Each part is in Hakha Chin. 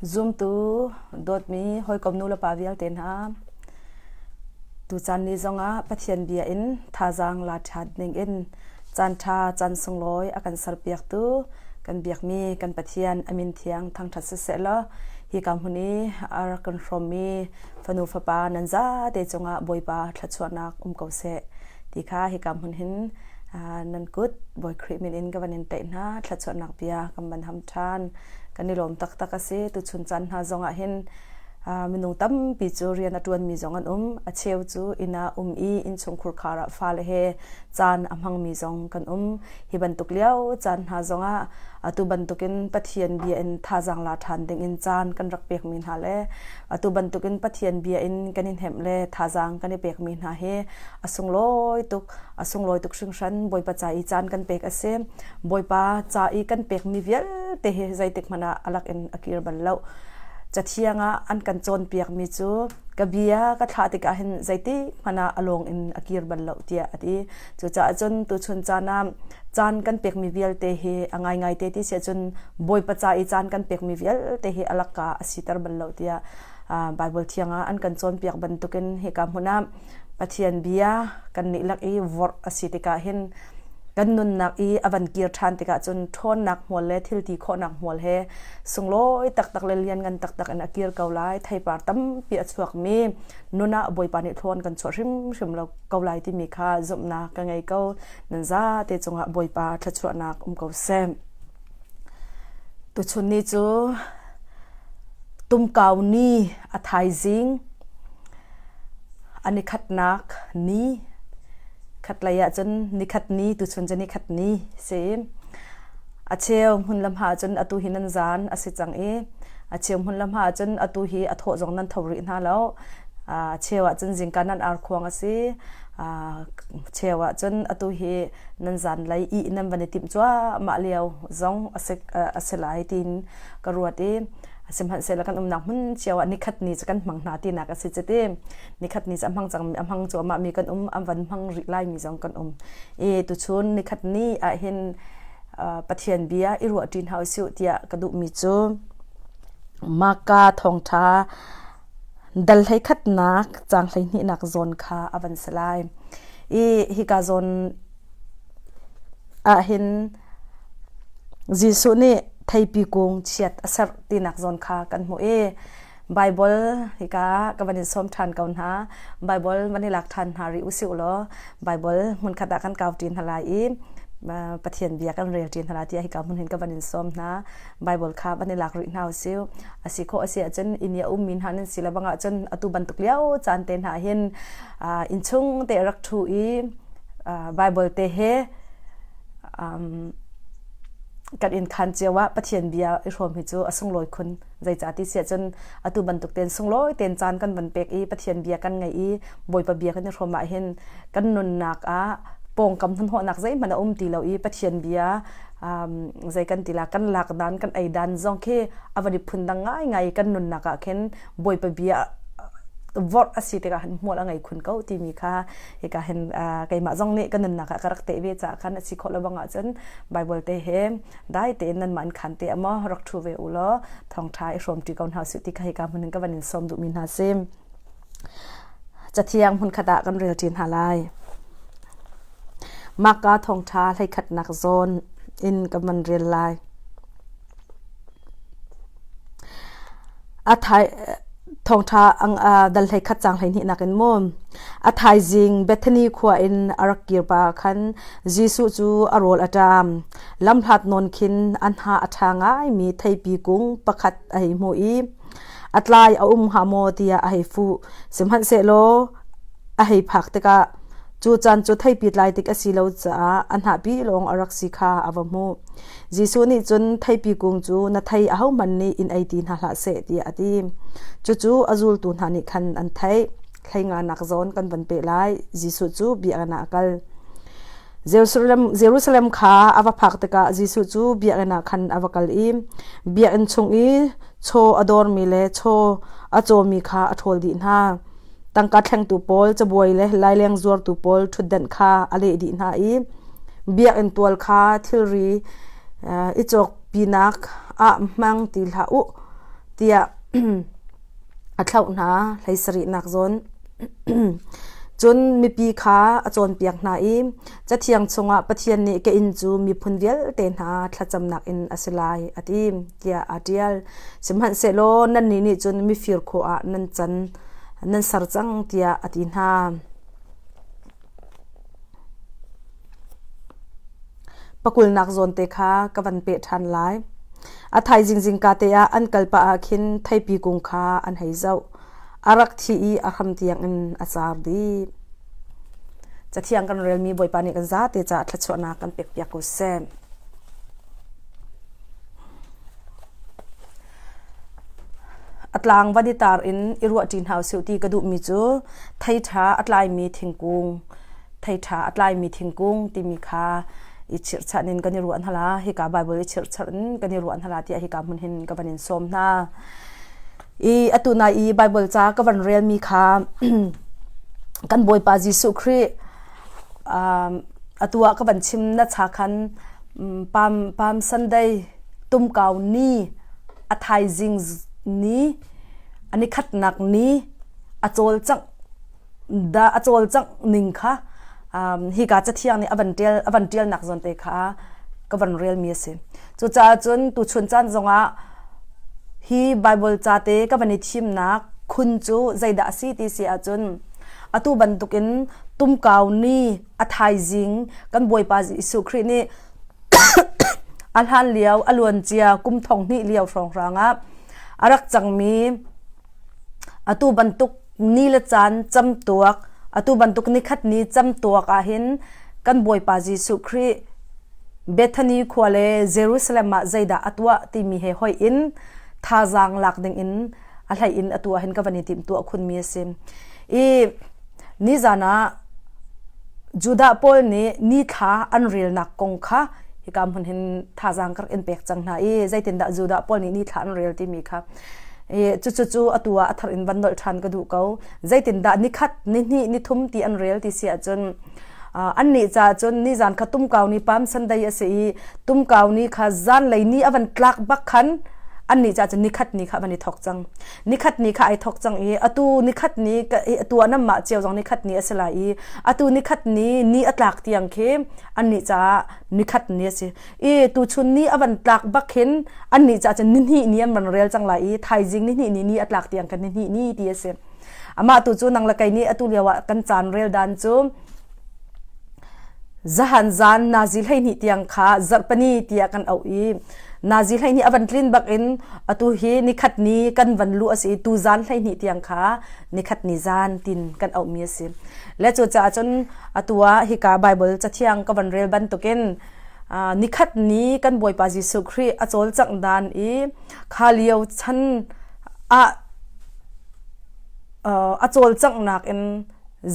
Zumtu dawtmi hawikom nu le pa vialte hna, tucaan ni zongah Pathian bia in thazaang la ṭhan dingin caanṭha caan sunglawi a kan serpiaktu kan biakmi kan Pathian a min thiang thangṭhat siseh law hika hmun i a rak kan hrawmmi fanu fapa nan zate cungah Bawipa thluachuahnak um ko seh ti kha hika hmun hin nan kut Bawi Khrih min in ka van in tlaih hna thluachuahnak bia kan van ham ṭhan. Kan i lawm taktak a si. Tuchun caan hna zongah hin minung tampi cu rian a ṭuanmi zong an um. A cheu cu inn ah um i innchungkhur khar ah fale he caan a hmangmi zong kan um. Hi bantuk lio caan hna zongah atu bantukin Pathian bia in thazaang la ṭhan dingin caan kan rak pekmi hna le atu bantukin Pathian bia in kan i hnemh le thazaang kan i pekmi hna hi a sunglawi tuk. A sunglawi tuk hringhran. Bawipa ca i caan kan pek a si. Bawipa ca i kan pekmi vialte hi zeitik hmanh ah a lak in a kir bal lo. Cathiang ah an kan cawnpiakmi cu ka bia ka thlah tikah hin zeitik hmanh ah a lawng in a kir bal lo tiah a ti. Cucaah cun tuchun caan ah caan kan pekmi vialte hi a ngaingai te ti si ahcun Bawipa ca i caan kan pekmi vialte hi a lakka a siter bal lo tiah Baibal thiang ah an kan cawnpiak bantukin hika hmun ah Pathian bia kan nih lak i vorh a si tikah hin kan nunnak i a van kir ṭhan tikah cun ṭhawnnak hmual le thilti khawhnak hmual he sunglawi taktak le lianngan taktak in a kir ko lai. Theipar tampi a chuakmi nun ah Bawipa nih thlawn kan chuah hrimhrim lo ko lai timi kha zumhnak ka ngei ko. Nan zate cungah Bawipa thluachuahnak um ko seh. Tuchun ni cu tumkau ni a thaizing An i khatnak ni khatlei ahcun nikhat ni tuchun cu nikhat ni si. A cheu hmun le hma cun atu hi nan zan a si cang i a cheu hmun le hma cun atu hi a thawh zong nan tho rih hna lo. A cheu ahcun zingka nan arkhuang a si. A cheu ahcun atu hi nan zan lei ih nan van i timh cuahmah lio zong a si, a si lai tiin ka ruat i Sihmanhsehlaw kan umnak hmun cio ah nikhat ni cu kan hmang hna tinak a si cuti. Nikhat ni cu a hmang cang a hmang cuahmah mi kan um, an van hmang rih lai mi zong kan um. I tuchun nikhat ni ah hin Pathian bia i ruah ṭi hna usih tiah ka duhmi cu Maka thawngṭha dal hleikhatnak caang hleihnihnak zawn kha a van si lai. I hika zawn ahhin Jesuh nih theipi kung chiat a serh tinak zawn kha kan hmuh i Baibal hika ka van in sawm ṭhan ko hna. Baibal van i lak ṭhan hna rih usih law Baibal hmunkhat ah kan kau ṭi hna lai i Pathian bia kan rel ṭi hna lai tiah hika hmun hin ka van in sawm hna. Baibal kha van i lak rih hna usih. A si khawh a si ahcun inn i a ummi hna nan si le bang ahcun atu bantuk lio caan te hna hin innchung te rak ṭhu i Baibal te he kan inn khan cio ah Pathian bia i hrawm hi cu a sunglawi khun. Zeicah ti siah cun atu bantuk tein sunglawi tein caan kan van pek i Pathian bia kan ngaih i Bawipa bia kan i hrawm ah hin kan nunnak ah pawngkam hnahnawhnak zeihmanh a um ti lo i Pathian bia zei kan ti la kan lak dan kan ei dan zong khi a van i phundang ngaingai kan nunnak ah khin Bawipa bia vorh a si tikah hin hmual a ngei khun ko timi kha hika hin keimah zong nih ka nunnak ah ka rak teh ve caah khan a si khawh lo bang ahcun Bible te he dai tein nanmah in khan te amaw rak ṭhu ve u law thawngṭha i hrawm ṭi ko hna usih ti kha hika hmun in ka van in sawm duhmi hna si. Cathiang hmunkhat ah kan rel ṭi hna lai. Marka thawngṭha hleikhatnak zawn in ka van rel lai. A thai thawngṭha dal 11 caang 12 nak in mu. A thaizing Bethany khua in a rak kir pa khan Jesuh cu a rawl a ṭam. Lamhlat nawn khin a hna a ṭha ngaimi theipi kung pakhat a hei hmuh i a tlai a um hnga maw tiah a hei fuh. Sihmanhsehlaw a hei phak tikah cu caan cu theipi tlai tik a si lo caah a hnahpi lawng a rak si kha a va hmuh. Jesuh nih cun theipi kung cu na thei ahohmanh nih in ei ti hna hlah seh tiah a ti. Cucu a zultu hna nih khan an theih. Hleinganak zawn kan van peh lai. Jesuh cu biakinn ah a kal. Jerusalem, Jerusalem kha a va phak tikah Jesuh cu biakinn ah khan a va kal i biakinn chung i chaw a dawrmi le chaw a cawmi kha a ṭhawl dih hna. Tangka thlengtu pawl, cabuai le laileng zuartu pawl ṭhutdenh kha a leh dih hna i biakinn tual kha thilri i cawkpinak ah hmang ti hlah u. tiah a thlauh hna hlei sarihnak zawn. Cun mipi kha a cawnpiak hna i Cathiang chungah Pathian nih ka inn cu miphun vialte hna thlacamnak inn a si lai a ti tiah aa ṭial. Sihmanhsehlaw nannih nih cun mifir khua ah nan can nan ser cang tiah a ti hna. Pakulnak zawnte kha ka van peh ṭhan lai. A thaizing zingka te ah an kal pah ah khin theipi kung kha an hei zoh. A rak thi i a hram tiangin a car dih. Cathiang kan relmi Bawipa nih kan zate caah thluachuahnak kan pekpiak ko seh. A tlang van i tar in i ruahṭi hna usih ti ka duhmi cu thei ṭha a tlaimi thingkung thei ṭha a tlaimi thingkung timi kha i chirhchan in kan i ruah hna la hika Bible i chirhchan in kan i ruah hna la tiah hika hmun hin ka van in sawm hna. I atu nai i Bible ca ka van relmi kha kan Bawipa Jesuh Khrih um, atu ah ka van chim na cha khan Palm Palm Sunday tumkau ni a thaizing ni a nikhatnak ni a cawlcangh da a cawlcangh ning kha um, hika cathiang nih a van ṭial a van ṭialnak zawn te kha ka van relmi a si. Cucaah cun tuchun caan zongah hi Bible ca te ka van i thimnak khun cu zeidah a si ti si ahcun atu bantukin tumkau ni a thaizing kan Bawipa Jesuh Khrih nih a hlan lio a luancia kum thong hnih lio hrawnghrang ah a rak cangmi atu bantuk ni le caan camtuak atu bantuk nikhat ni camtuak ahhin kan Bawipa Jesuh Khrih Bethany khua le Jerusalem ah zeidah a tuah timi he hoih in thazaang lak ding in a hlei in atu ahhin ka van i timhtuah khunmi a si. I nizan ah Judah pawl nih nithla an relnak kong kha hika hmun hin thazaang ka rak in pek cang hna i zeitindah Judah pawl nih nithla an rel timi kha i cucu cu atu ah a thar in van nolh ṭhan ka duh ko. Zeitindah nikhat, nihnih, nithum ti an rel ti si ahcun annih caah cun nizan kha tumkau ni Palm Sunday a si i tumkau ni kha zanlei ni a van tlak bak khan annih caah cun nikhat ni kha van i thawk cang. Nikhat ni kha ai thawk cang i atu nikhat ni atu ah nanmah cio zong nikhat ni a si lai i atu nikhat ni ni a tlak tiang khi annih caah nikhat ni a si. I tuchun ni a van tlak bak khin annih caah cun nihnih ni an van rel cang lai i thaizing nihnih ni ni a tlak tiang khan nihnih ni ti a si. Amah tu cu nang le kei nih atu lio ah kan caan rel dan cu zahan zan nazi 12 tiang kha zarhpini tiah kan auh i nazi 12 a van tlin bak in atu hi nikhat ni kan van luh a si i tu zan 12 tiang kha nikhat ni zan tin kan auhmi a si. Le cu caah cun atu ah hika Bible cathiang ka van rel bantukin nikhat ni kan Bawipa Jesuh Khrih a cawlcangh dan i kha lio chan ah a cawlcanghnak in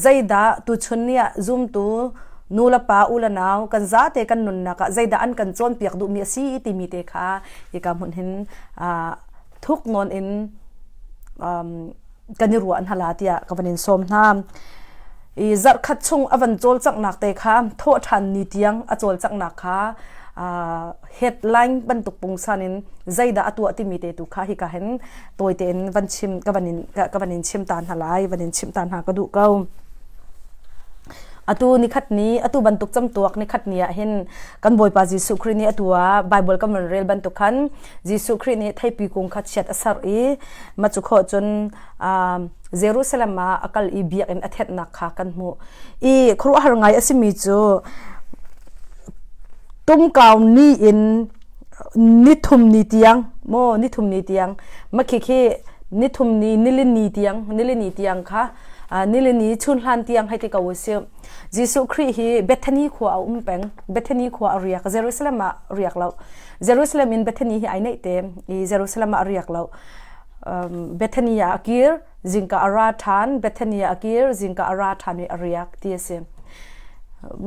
zeidah tuchun ni ah zumtu nu le pa u le nau kan zate kan nunnak ah zeidah an kan cawnpiak duhmi a si timi te kha hika hmun hin thuk nawn in kan i ruah hna la tiah ka van in sawm hna. I zarhkhat chung a van cawlcanghnak te kha thawhṭhan ni tiang a cawlcanghnak kha headline bantuk pungsan in zeidah a tuah timi te tu kha hika hin tawi tein van chim ka van in ka van in chim ta hna lai van in chim ta hna ka duh ko atu nikhat ni atu bantuk camtuak nikhat ni ah hin kan Bawipa Jesuh Khrih nih atu ah Bible kan van rel bantuk khan Jesuh Khrih nih theipi kung kha chiat a ser i ma cu khawh cun Jerusalem ah a kal i biakinn a thenhnak kha kan hmuh i khuaruahhar ngai a simi cu tumkau ni in nithum ni tiang maw nithum ni tiang makhi khi nithum ni nilini tiang nilini tiang kha nilini chunhlan tiang hei ti ko usih Jesuh Khrih hi Bethany khua a um peng Bethany khua a riak Jerusalem ah riak lo Jerusalem in Bethany hi ai neih te i Jerusalem ah a riak lo Bethany ah a kir zingka a ra ṭhan Bethany ah a kir zingka a ra ṭhan i a riak ti a si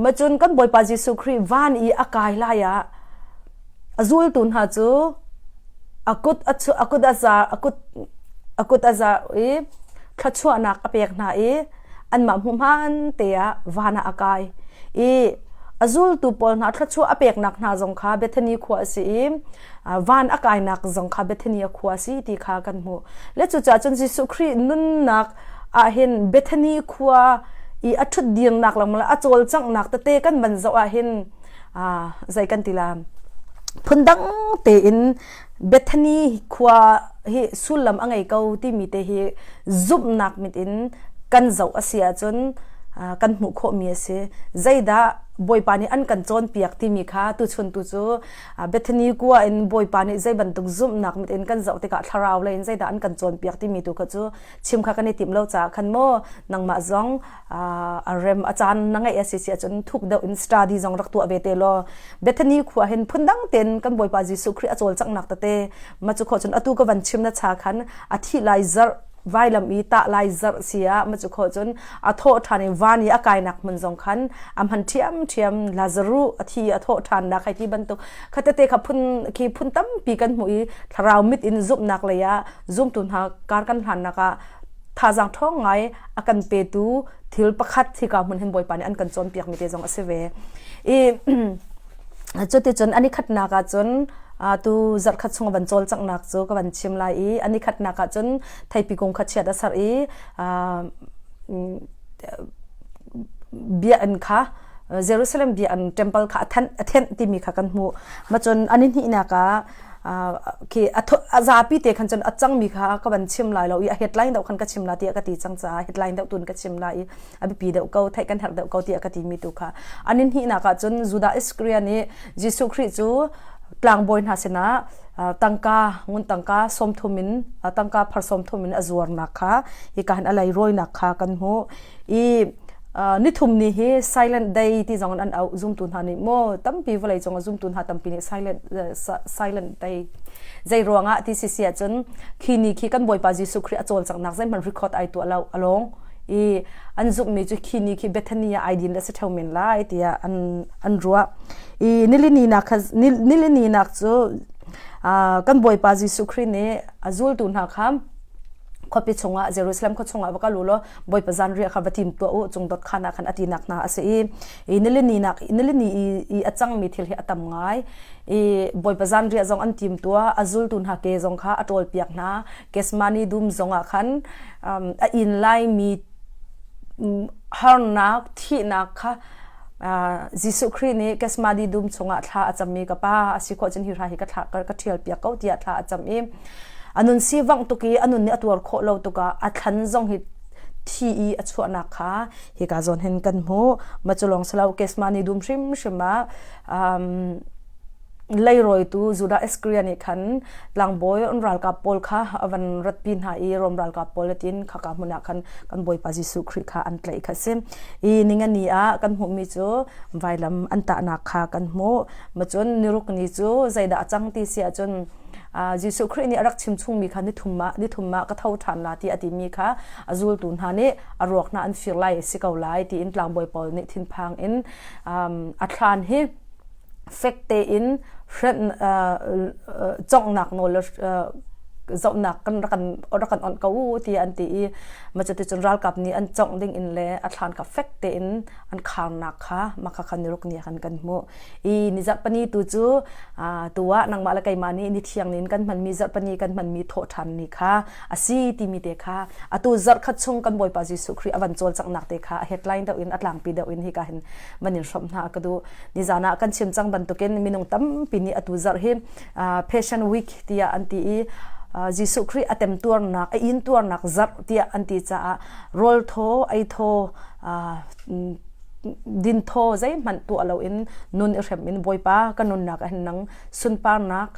Macun kan Bawipa Jesuh Khrih van i a kai lai ah a zultu hna cu a kut a a kut a za a kut a kut a za i thluachuahnak a pek hna i anmah hmuh hmaan te ah van ah a kai i A zultu pawl hna thluachuah a peknak hna zong kha Bethany khua a si i van a kainak zong kha Bethany a khua a si ti kha kan hmuh. Le cucaah cun Jesuh Khrih nunnak ah hin Bethany khua i a ṭhut dirnak lam le a cawlcanghnak tete kan van zoh ah hin zei kan ti la phundang tein Bethany khua hi sullam a ngei ko timi te hi zumhnak mit in kan zoh a si ahcun kan hmuh khawhmi a si. Zeidah Bawipa nih an kan cawnpiak timi kha tuchun tu cu Bethany kua in Bawipa nih zei bantuk zumhnak mit in kan zoh tikah thlarau lei in zeidah an kan cawnpiak timi tu kha cu chim kha kan i timh lo caah khan maw nangmah zong a rem a caan na ngeih a si si ahcun thuk deuh in study zong rak tuah ve te law Bethany khua hin phundang tein kan Bawipa Jesuh Khrih a cawlcanghnak tete ma cu khawh cun atu ka van chim na cha khan a thih lai zarh vailam i tah lai zarh si ah ma cu khawh cun a thawh ṭhan i van i a kainak hmun zong khan a hman ṭhiamṭhiam Lazaruh a thi a thawh ṭhannak hei ti bantuk kha tete kha phun khi phun tampi kan hmuh i thlarau mit in zumhnak lei ah zumtu hna kar kan hlannak ah thazaang ṭhawng ngai a kan petu thil pakhat hika hmun hin Bawipa nih an kan cawnpiak mi te zong a si ve. I cuticun an i khatnak ah cun tu zarhkhat chung van cawlcanghnak cu ka van chim lai i an i khatnak ah cun theipi kung kha chiat a ser i biakinn kha Jerusalem biakinn temple kha a thenh timi kha kan hmuh. Ma cun an i hnihnak ah khi a zapi te khan cun a cangmi kha ka van chim lai lo i a headline deuh khan ka chim la tiah ka ti cang caah headline deuh tun ka chim lai i a biapi deuh ko theih kan herh deuh ko tiah ka timi tu kha an in hnihnak ah cun Judah Iskariot nih Jesuh Khrih cu tlangbawi hna sinah tangka ngun tangka 30 in tangka phar 30 in a zuarnak kha hika hin a leirawinak kha kan hmuh i nithum ni hi silent day ti zong an auh zumtu hna nih maw tampi vawlei cung ah zumtu hna tampi nih silent silent day zei ruangah ti si si ahcun khi ni khi kan Bawipa Jesuh Khrih a cawlcanghnak zeihmanh record ai tuah lo along i an zumhmi cu khi ni khi Bethany ah ai din le si ṭheo men lai tiah an an ruah i nilini nak kha nilini nak cu kan Bawipa Jesuh Khrih nih a zultu hna kha khuapi chungah Jerusalem khua chungah va kal u law Bawipa zanriah kha va tim tuah u cungdot khaan ah khan a tinak hna a si i i nilini nak nilini i, i a cangmi thil hi a tam ngai i Bawipa zanriah zong an tim tuah a zultu hna ke zong kha a ṭawl piak hna Gethsemane dum zong ah khan um, a in laimi harnak thihnak kha Jesuh Khrih nih Gethsemane dum chungah thla a cammi ka pa a si khawh cun hi hra hi ka thla ka ṭhial piak ko tiah thla a cam i a nun sivangh tuk i a nun nih a tuar khawh lo tukah a thlan zong hi thi i a chuahnak kha hika zawn hin kan hmuh ma cu lawng silo Gethsemane dum hrimhrim ah um, leirawitu Judah Iskariot nih khan tlangbawi an ralkap pawl kha a van ratpi hna i Rom ralkap pawl tiin khaka hmun ah khan kan Bawipa Jesuh Khrih kha an tlaih kha si. I ningani ah kan hmuhmi cu vailam an tahnak kha kan hmuh. Macun niruk ni cu zeidah a cang ti si ahcun Jesuh Khrih nih a rak chim chungmi kha nithum ah nithum ah ka tho ṭhan la ti a timi kha a zultu hna nih a ruak hna an fir lai si ko lai tiin tlangbawi pawl nih thinphang in a thlan hi fek tein hrenh conghnak nawl le zohnak kan rak kan rak kan onh ko u tiah an ti i mah cuticun ralkap nih an congh ding in le a thlan kha fek tein an kharnak kha mah kha khan niruk ni khan kan hmuh i ni zarhpani tu cu tu ah nangmah le keimah nih ni thiang nin kan hmanmi zarhpani kan hmanmi thawhṭhan ni kha a si timi te kha atu zarh khat chung kan Bawipa Jesuh Khrih a van cawlcanghnak te kha a headline deuh in a tlangpi deuh in hika hin van in hrawmh hna ka duh Nizan ah kan chim cang bantukin minung tampi nih atu zarh hi Passion Week tiah an ti i Jesuh Khrih a temtuarnak a intuarnak zarh tiah an ti caah rawl thaw ei thaw din thaw zeihmanh tuah loin nun i hrem in Bawipa ka nunnak ah hin nang sunparnak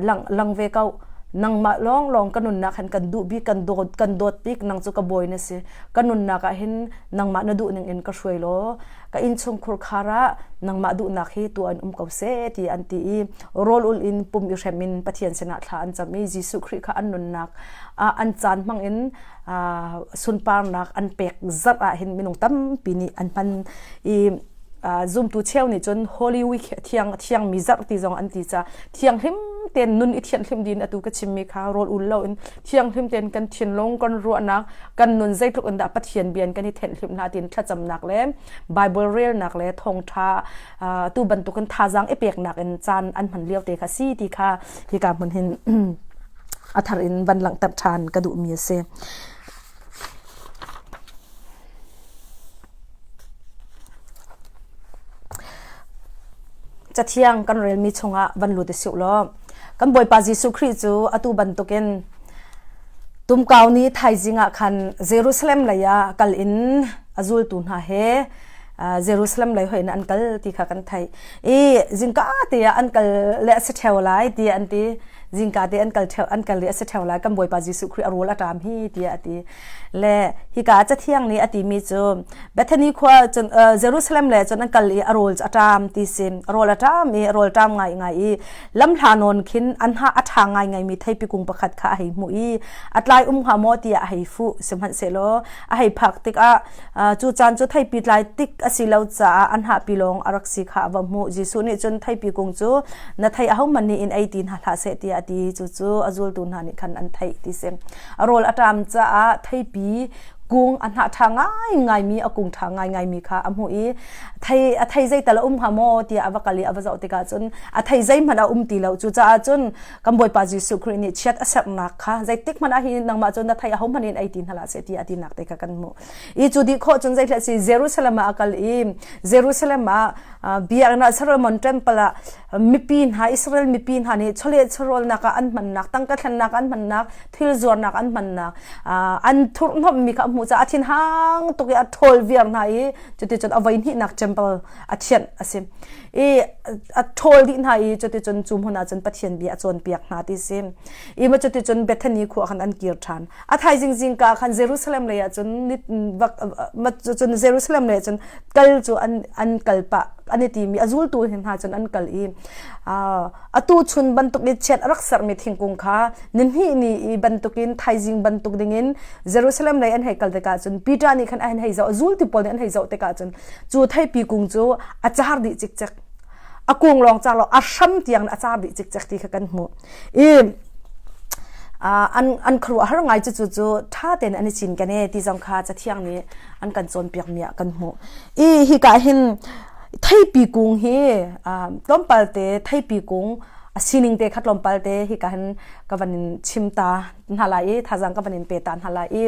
lang lang ve ko nangmah lawng lawng ka nunnak hin kan duh bik kan dawt kan dawt bik nang cu ka bawi na si ka nunnak ah hin nangmah na duh ning in ka hruai law ka innchungkhur khar ah nangmah duhnak hi tuah in um ko seh ti an ti i rawl ul in pum i hrem in Pathian sinah thla an cam i Jesuh Khrih kha an nunnak ah an caan hmang in sunparnak an pek zarh ah hin minung tampi nih an hman i zumtu cheu nih cun Holy Week thiang thiangmi zarh ti zong an ti ca thianghlim tein nun i thianhhlimh din atu ka chimmi kha rawl ul loin thianghlim tein kan thinlung kan ruahnak kan nun zeitluk in dah Pathian bia in kan i thenhhlimh hna tiin thlacamnak le Bible relnak le thawngṭha tu bantukin thazaang i peknak in caan an hman lio te kha si ti kha hika hmun hin a thar in van langhter ṭhan ka duhmi a si. Cathiang kan relmi chungah van lut i siuh law kan Bawipa Jesuh Khrih cu atu bantukin tumkau ni thaizing ah khan Jerusalem lei ah kal in a zultu hna he Jerusalem lei hoih in an kal ti kha kan theih. I zingka te ah an kal le a si ṭheo lai tiah an ti. Zingka te an kal ṭheo an kal le a si ṭheo lai kan Bawipa Jesuh Khrih a rawl a ṭam hi tiah a ti. Le hika cathiang nih a timi cu Bethany khua cun Jerusalem le cun an kal i a rawl cu a ṭam ti si. A rawl a ṭam i a rawl ṭam ngaingai i lamhla nawn khin an ha a ṭha ngaingaimi theipi kung pakhat kha a hei hmuh i a tlai um hnga maw tiah a hei fuh. Sihmanhsehlaw a hei phak tikah cu caan cu theipi tlai tik a si lo caah an hahpi lawng a rak si kha a va hmuh. Jesuh nih cun theipi kung cu na thei ahohmanh nih in ei ti hna hlah seh tiah a ti. Cucu a zultu hna nih khan an theih ti si. A rawl a ṭam caah theipi kung a hnah ṭha ngaingaimi a kung ṭha ngaingaimi kha a hmuh i thei a thei zeital a um hnga maw tiah a va kal i a va zoh tikah cun a thei zeihmanh a um ti lo. Cucaah cun kan Bawipa Jesuh Khrih nih chiat a serhnak kha zeitik hmanh ah hi nangmah cu na thei ahohmanh in ei ti hna hlah seh tiah a tinak te kha kan hmuh. I cu dih khawh cun zeihleh si Jerusalem ah a kal i Jerusalem ah biakinn ah Solomon temple ah mipi hna Israel mipi hna nih chawleh chawhrawlnak ah an hmannak tangka thlennak an hmannak thil zuarnak an hmannak an thurhhnawmhmi kha a hmuh caah a thinhang tuk i a ṭhawl viar hna i cuticun a voi hnihnak temple a thianh a si i a ṭhawl dih hna i cuticun cu hmun ah cun Pathian bia a cawnpiak hna ti si i ma cuticun Bethany khua khan an kir ṭhan a thaizing zingka khan Jerusalem lei ah cun cun Jerusalem lei ah cun kal cu an an kal pah an i timi a zultu hna cun an kal i atu chun bantuk i chiat a rak sermi thingkung kha nihnih ni i bantukin thaizing bantuk dingin Jerusalem lei an hei kal tikah cun Peter nih khan an hei zoh zultu pawl nih an hei zoh tikah cun cu theipi kung cu a car dih cikcek a kung lawng car lo a hram tiang a car dih cikcek ti kha kan hmuh i an an khuaruahhar ngai cu cu cu ṭha tein an i cinken e ti zong kha cathiang nih an kan cawnpiak mi ah kan hmuh i hika hin Theipi kung hi tlawmpal te theipi kung a sining te kha tlawmpal te hika hin ka van in chim ta hna lai i thazaang ka van in pe ta hna lai i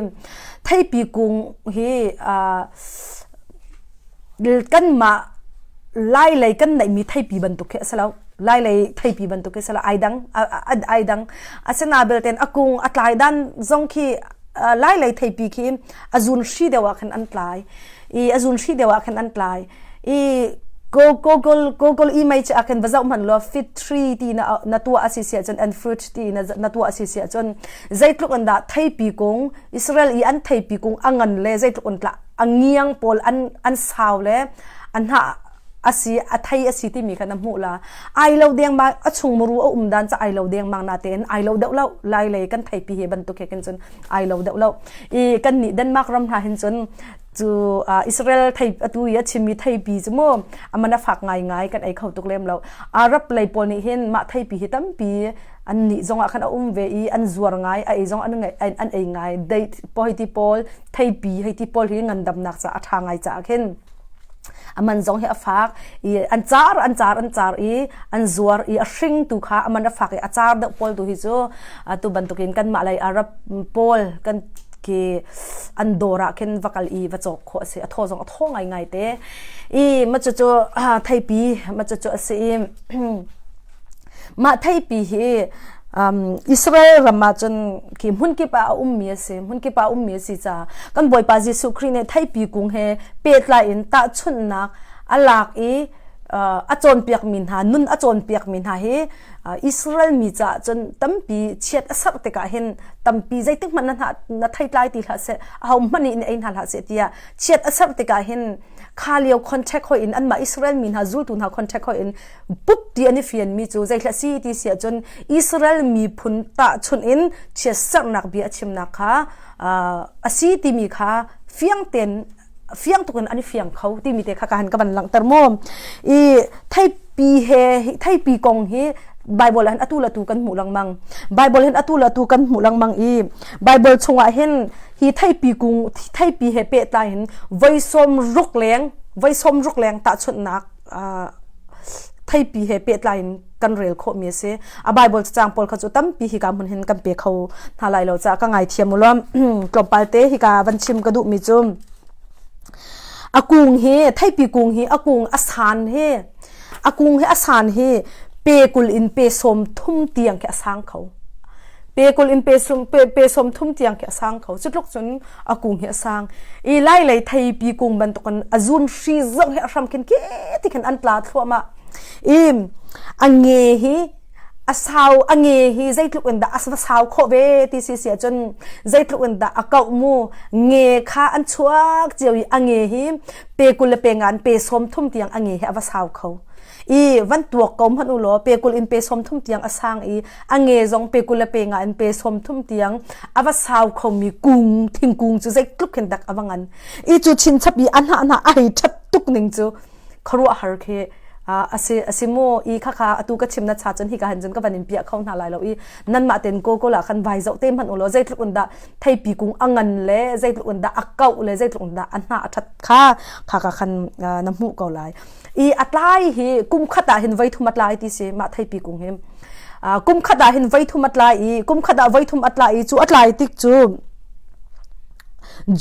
theipi kung hi kanmah lai lei kan neihmi theipi bantuk khi a si lo lai lei theipi bantuk khi a si lo ai dang ai dang asina belte a kung a tlai dan zong khi lai lei theipi khi a zun hri deuh ah khan an tlai i a zun hri deuh ah khan an tlai i Google Google image ah khan va zoh hmanh law fit tree ti na na tuah a si si ahcun and fruit ti na na tuah a si si ahcun zeitluk in dah theipi kung Israel i an theipi kung a ngan le zeitluk in tlah a ngiang pawl an an sau le an hnah a si a thei a si timi kha na hmuh la ai lo deng ma a chung muru a um dan cha ai lo deng mang na tein ai lo deuh lo lai lei kan theipi he bantuk he kin cun ai lo deuh lo i kan nih Denmark ram hna hin cun cu Israel thei atu i a chimmi theipi cu mu aman a fak ngaingai kan ei kho tuk lem lo Arab lei pawl nih hin mah theipi hi tampi an nih zong ah khan a um ve i an zuar ngai a ei zong an an ei ngai date po hei ti pawl theipi hei ti pawl hi ngandamnak ca a ṭha ngai caah khin aman zong hi a fak i an car an car an car i an zuar i a hring tu kha aman a fak i a car deuh pawl tu hi cu atu bantukin kanmah lei Arab pawl kan khi an dawr ah khin va kal i va cawk khawh a si a thaw zong a thaw ngaingai te i ma cucu theipi ma cucu a si i mah theipi hi um, Israel ram ah cun khi hmunkip ah a ummi a si hmunkip ah a ummi a si caah kan Bawipa Jesuh Khrih nih theipi kung he pehtlai in tahchunhnak a lak i uh, a cawnpiakmi hna nun a cawnpiakmi hna hi Israel mi caah cun tampi chiat a serh tikah hin tampi zeitik hmanh na na theitlai ti hlah seh aho hmanh nih in ei hna hlah seh tiah chiat a serh tikah hin kha lio contact hoi in anmah Israel mi hna zultu hna contact hoi in pup ti an i fian mi cu zeithla si ti si ahcun Israel miphun tahchunh in chiat serhnak bia a chimnak kha a si timi kha fiang tein fiang tuk in an i fiang kho timi te kha ka han ka van langhter mu i theipi he theipi kong hi. Bible ah hin atu le atu kan hmuh lengmang. Bible hin atu le atu kan hmuh lengmang i Bible chungah hin hi theipi kung theipi he pehtlai in voi sawm ruk leng voi sawm ruk leng tahchunhnak theipi he pehtlai in kan rel khawhmi a si. A Bible cacang pawl kha cu tampi hika hmun hin kan pe kho hna lai lo caah ka ngaithiam u law tlawmpal te hika van chim ka duhmi cu a kung hi theipi kung hi a kung a san hi a kung hi a san hi pe kul in pe sawm thum tiang khi a sang kho. Pe kul in pe sum pe, pe sawm thum tiang khi a sang kho. Cu tluk cun a kung hi a sang. I lai lei theipi kung bantukin a zun hri zong hi a hram khin khi ti khin an tla thluahmah. I a nge hi a sau a nge hi zeitluk in dah a va sau khawh ve ti si si ahcun zeitluk in dah a kauh mu nge kha an chuak cio i a nge hi pe kul le pe ngan pe sawm thum tiang a nge hi a va sau kho. I van tuak ko hmanh u law pe kul in pe sawm thum tiang a sang i a nge zong pe kul le pe nga in pe sawm thum tiang a va sau khomi kung thingkung cu zeitluk khin dak a va ngan. I cu chinchap i a hnah hna a hei ṭhat tuk ning cu khuaruahhar khi a si a si mu i khakha atu ka chim na cha cun hika han cun ka van in piah kho hna lai lo i nanmah ten ko ko la khan vai zoh te hmanh u law zeitluk in dah theipi kung a ngan le zeitluk in dah a kauh le zeitluk in dah a hnah a ṭhat kha kha ka khan na hmuh ko lai. I a tlai hi kum khat ah hin voi thum a tlai ti si mah theipi kung hi. Kum khat ah hin voi thum a tlai i kum khat ah voi thum a tlai i cu a tlai tik cu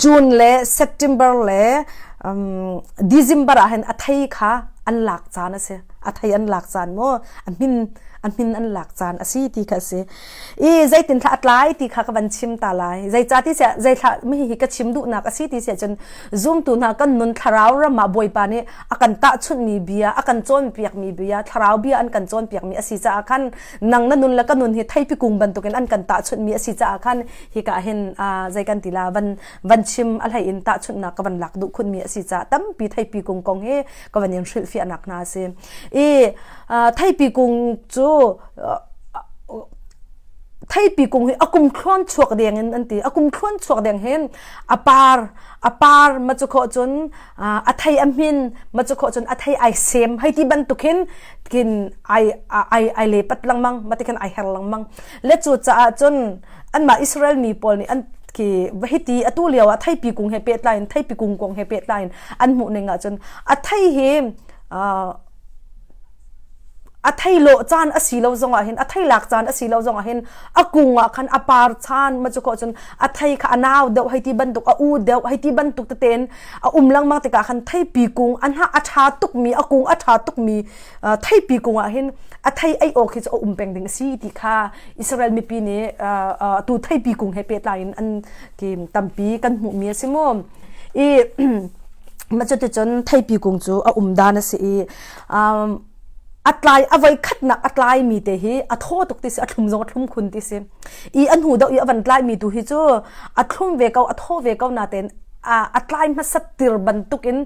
June le September le um, December ah hin a thei kha an lak caan a si. A thei an lak caan mu a hmin a hmin an lak caan a si ti kha a si. I zeitin thla a tlai ti kha ka van chim ta lai. Zeica ti siah zeithla mi hi ka chim duhnak a si ti siah cun zumtu hna kan nun thlarau ram ah Bawipa nih a kan tahchunhmi bia, a kan cawnpiakmi bia, thlarau bia an kan cawnpiakmi a si caah khan nang na nun le ka nun hi theipi kung bantukin an kan tahchunhmi a si caah khan hika hin zei kan ti la van van chim a hlei in tahchunhnak ka van lak duh khunmi a si caah tampi theipi kung kong hi ka van in hrilhfiahnak hna a si. I theipi kung cu theipi kung hi a kum thluan chuak deng in an ti a kum thluan chuak deng hin a par a par ma cu khawh cun a thei a hmin ma cu khawh cun a thei ai sem hei ti bantuk hin kin ai ai ai le pat lengmang ma ti khan ai her lengmang le cu caah cun anmah Israel mi pawl nih an khi hiti atu lio ah theipi kung he pehtlai in theipi kung kong he pehtlai in an hmuh ning ah cun a thei hi a thei lawh caan a si lo zongah hin a thei lak caan a si lo zongah hin a kung ah khan a par caan ma cu ko cun a thei kha a nau deuh hei ti bantuk a u deuh hei ti bantuk teten a um lengmang tikah khan theipi kung a hnah a ṭha tukmi a kung a ṭha tukmi theipi kung ah hin a thei ei awk hi cu a um peng ding a si ti kha Israel mipi nih tu theipi kung he pehtlai in an ki tampi kan hmuhmi a si mu i mah cuticun theipi kung cu a um dan a si i a tlai a voi khatnak a tlai mi te hi a thaw tuk ti si a thlum zong a thlum khun ti si i a hnu deuh i a van tlai mi tu hi cu a thlum ve ko a thaw ve ko natein a tlai hmasat tir bantuk in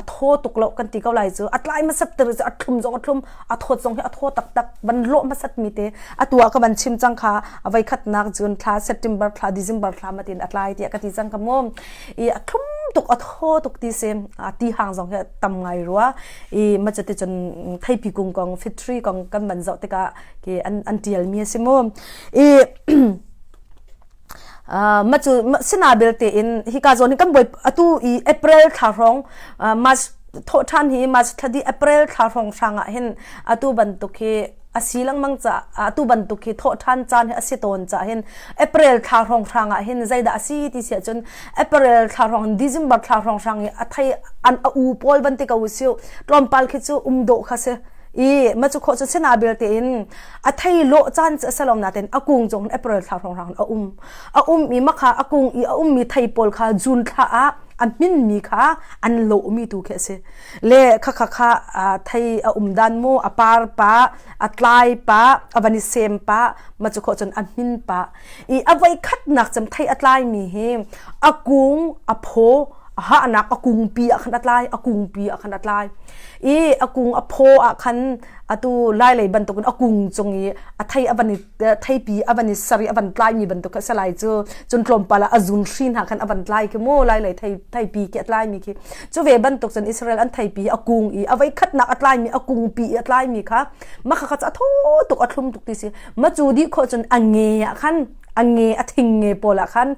a thaw tuk lo kan ti ko lai cu a tlai hmasat tir cu a thlum zong a thlum a thawt zong hi a thaw taktak van lawh hmasat mi te atu ah ka van chim cang kha a voi khatnak June thla September thla December thla matin a tlai tiah ka ti cang ka mu i a thlum tuk a thaw tuk ti si a ti hang zong hi tam ngai rua i ma cu cun theipi kung kong fig tree kong kan van zoh tikah ki an an tial mi a si mu i ma cu sina belte in hika zawn hi kan boi atu i April thla hrawng March thawh ṭhan hi March thla di April thla hrawng hrang ah hin atu bantuk hi a si lengmang ca atu bantuk hi thawh ṭhan caan hi a si tawn ca hin April thla hrawng hrang ah hin zeidah a si ti si ahcun April thla hrawng December thla hrawng hrang i a thei an a u pawl van ti ko usiu tlawmpal khi cu um dawh kha si i ma cu khawh cu sina belte in a thei lawh caan cu a si lo nain a kung cung April thla hrawng hrang a um a um i makha a kung i a ummi thei pawl kha June thla ah a hminmi kha an lawhmi tu khi a si le khakha kha thei a um dan mu a par pa a tlai pa a van i sem pa ma cu khawh cun a hmin pa i a voi khatnak cem thei a tlai mi hi a kung a phaw A hahnak a kungpi ah khan a tlai, a kungpi ah khan a tlai. I a kung a phaw ah khan atu lailei bantukin a kung cung i a thei a van i theipi a van i ser i a van tlaimi bantuk kha a si lai cu. Cun tlawmpal ah a zun hri hna khan a van tlai khi mu lailei thei theipi khi a tlaimi khi. Cu ve bantuk cun Israel an theipi a kung i a voikhatnak a tlaimi a kungpi i a tlaimi kha mah kha kha a thaw tuk a thlum tuk ti si. Ma cu dih khawh cun a nge ah khan a nge a thing nge pawl ah khan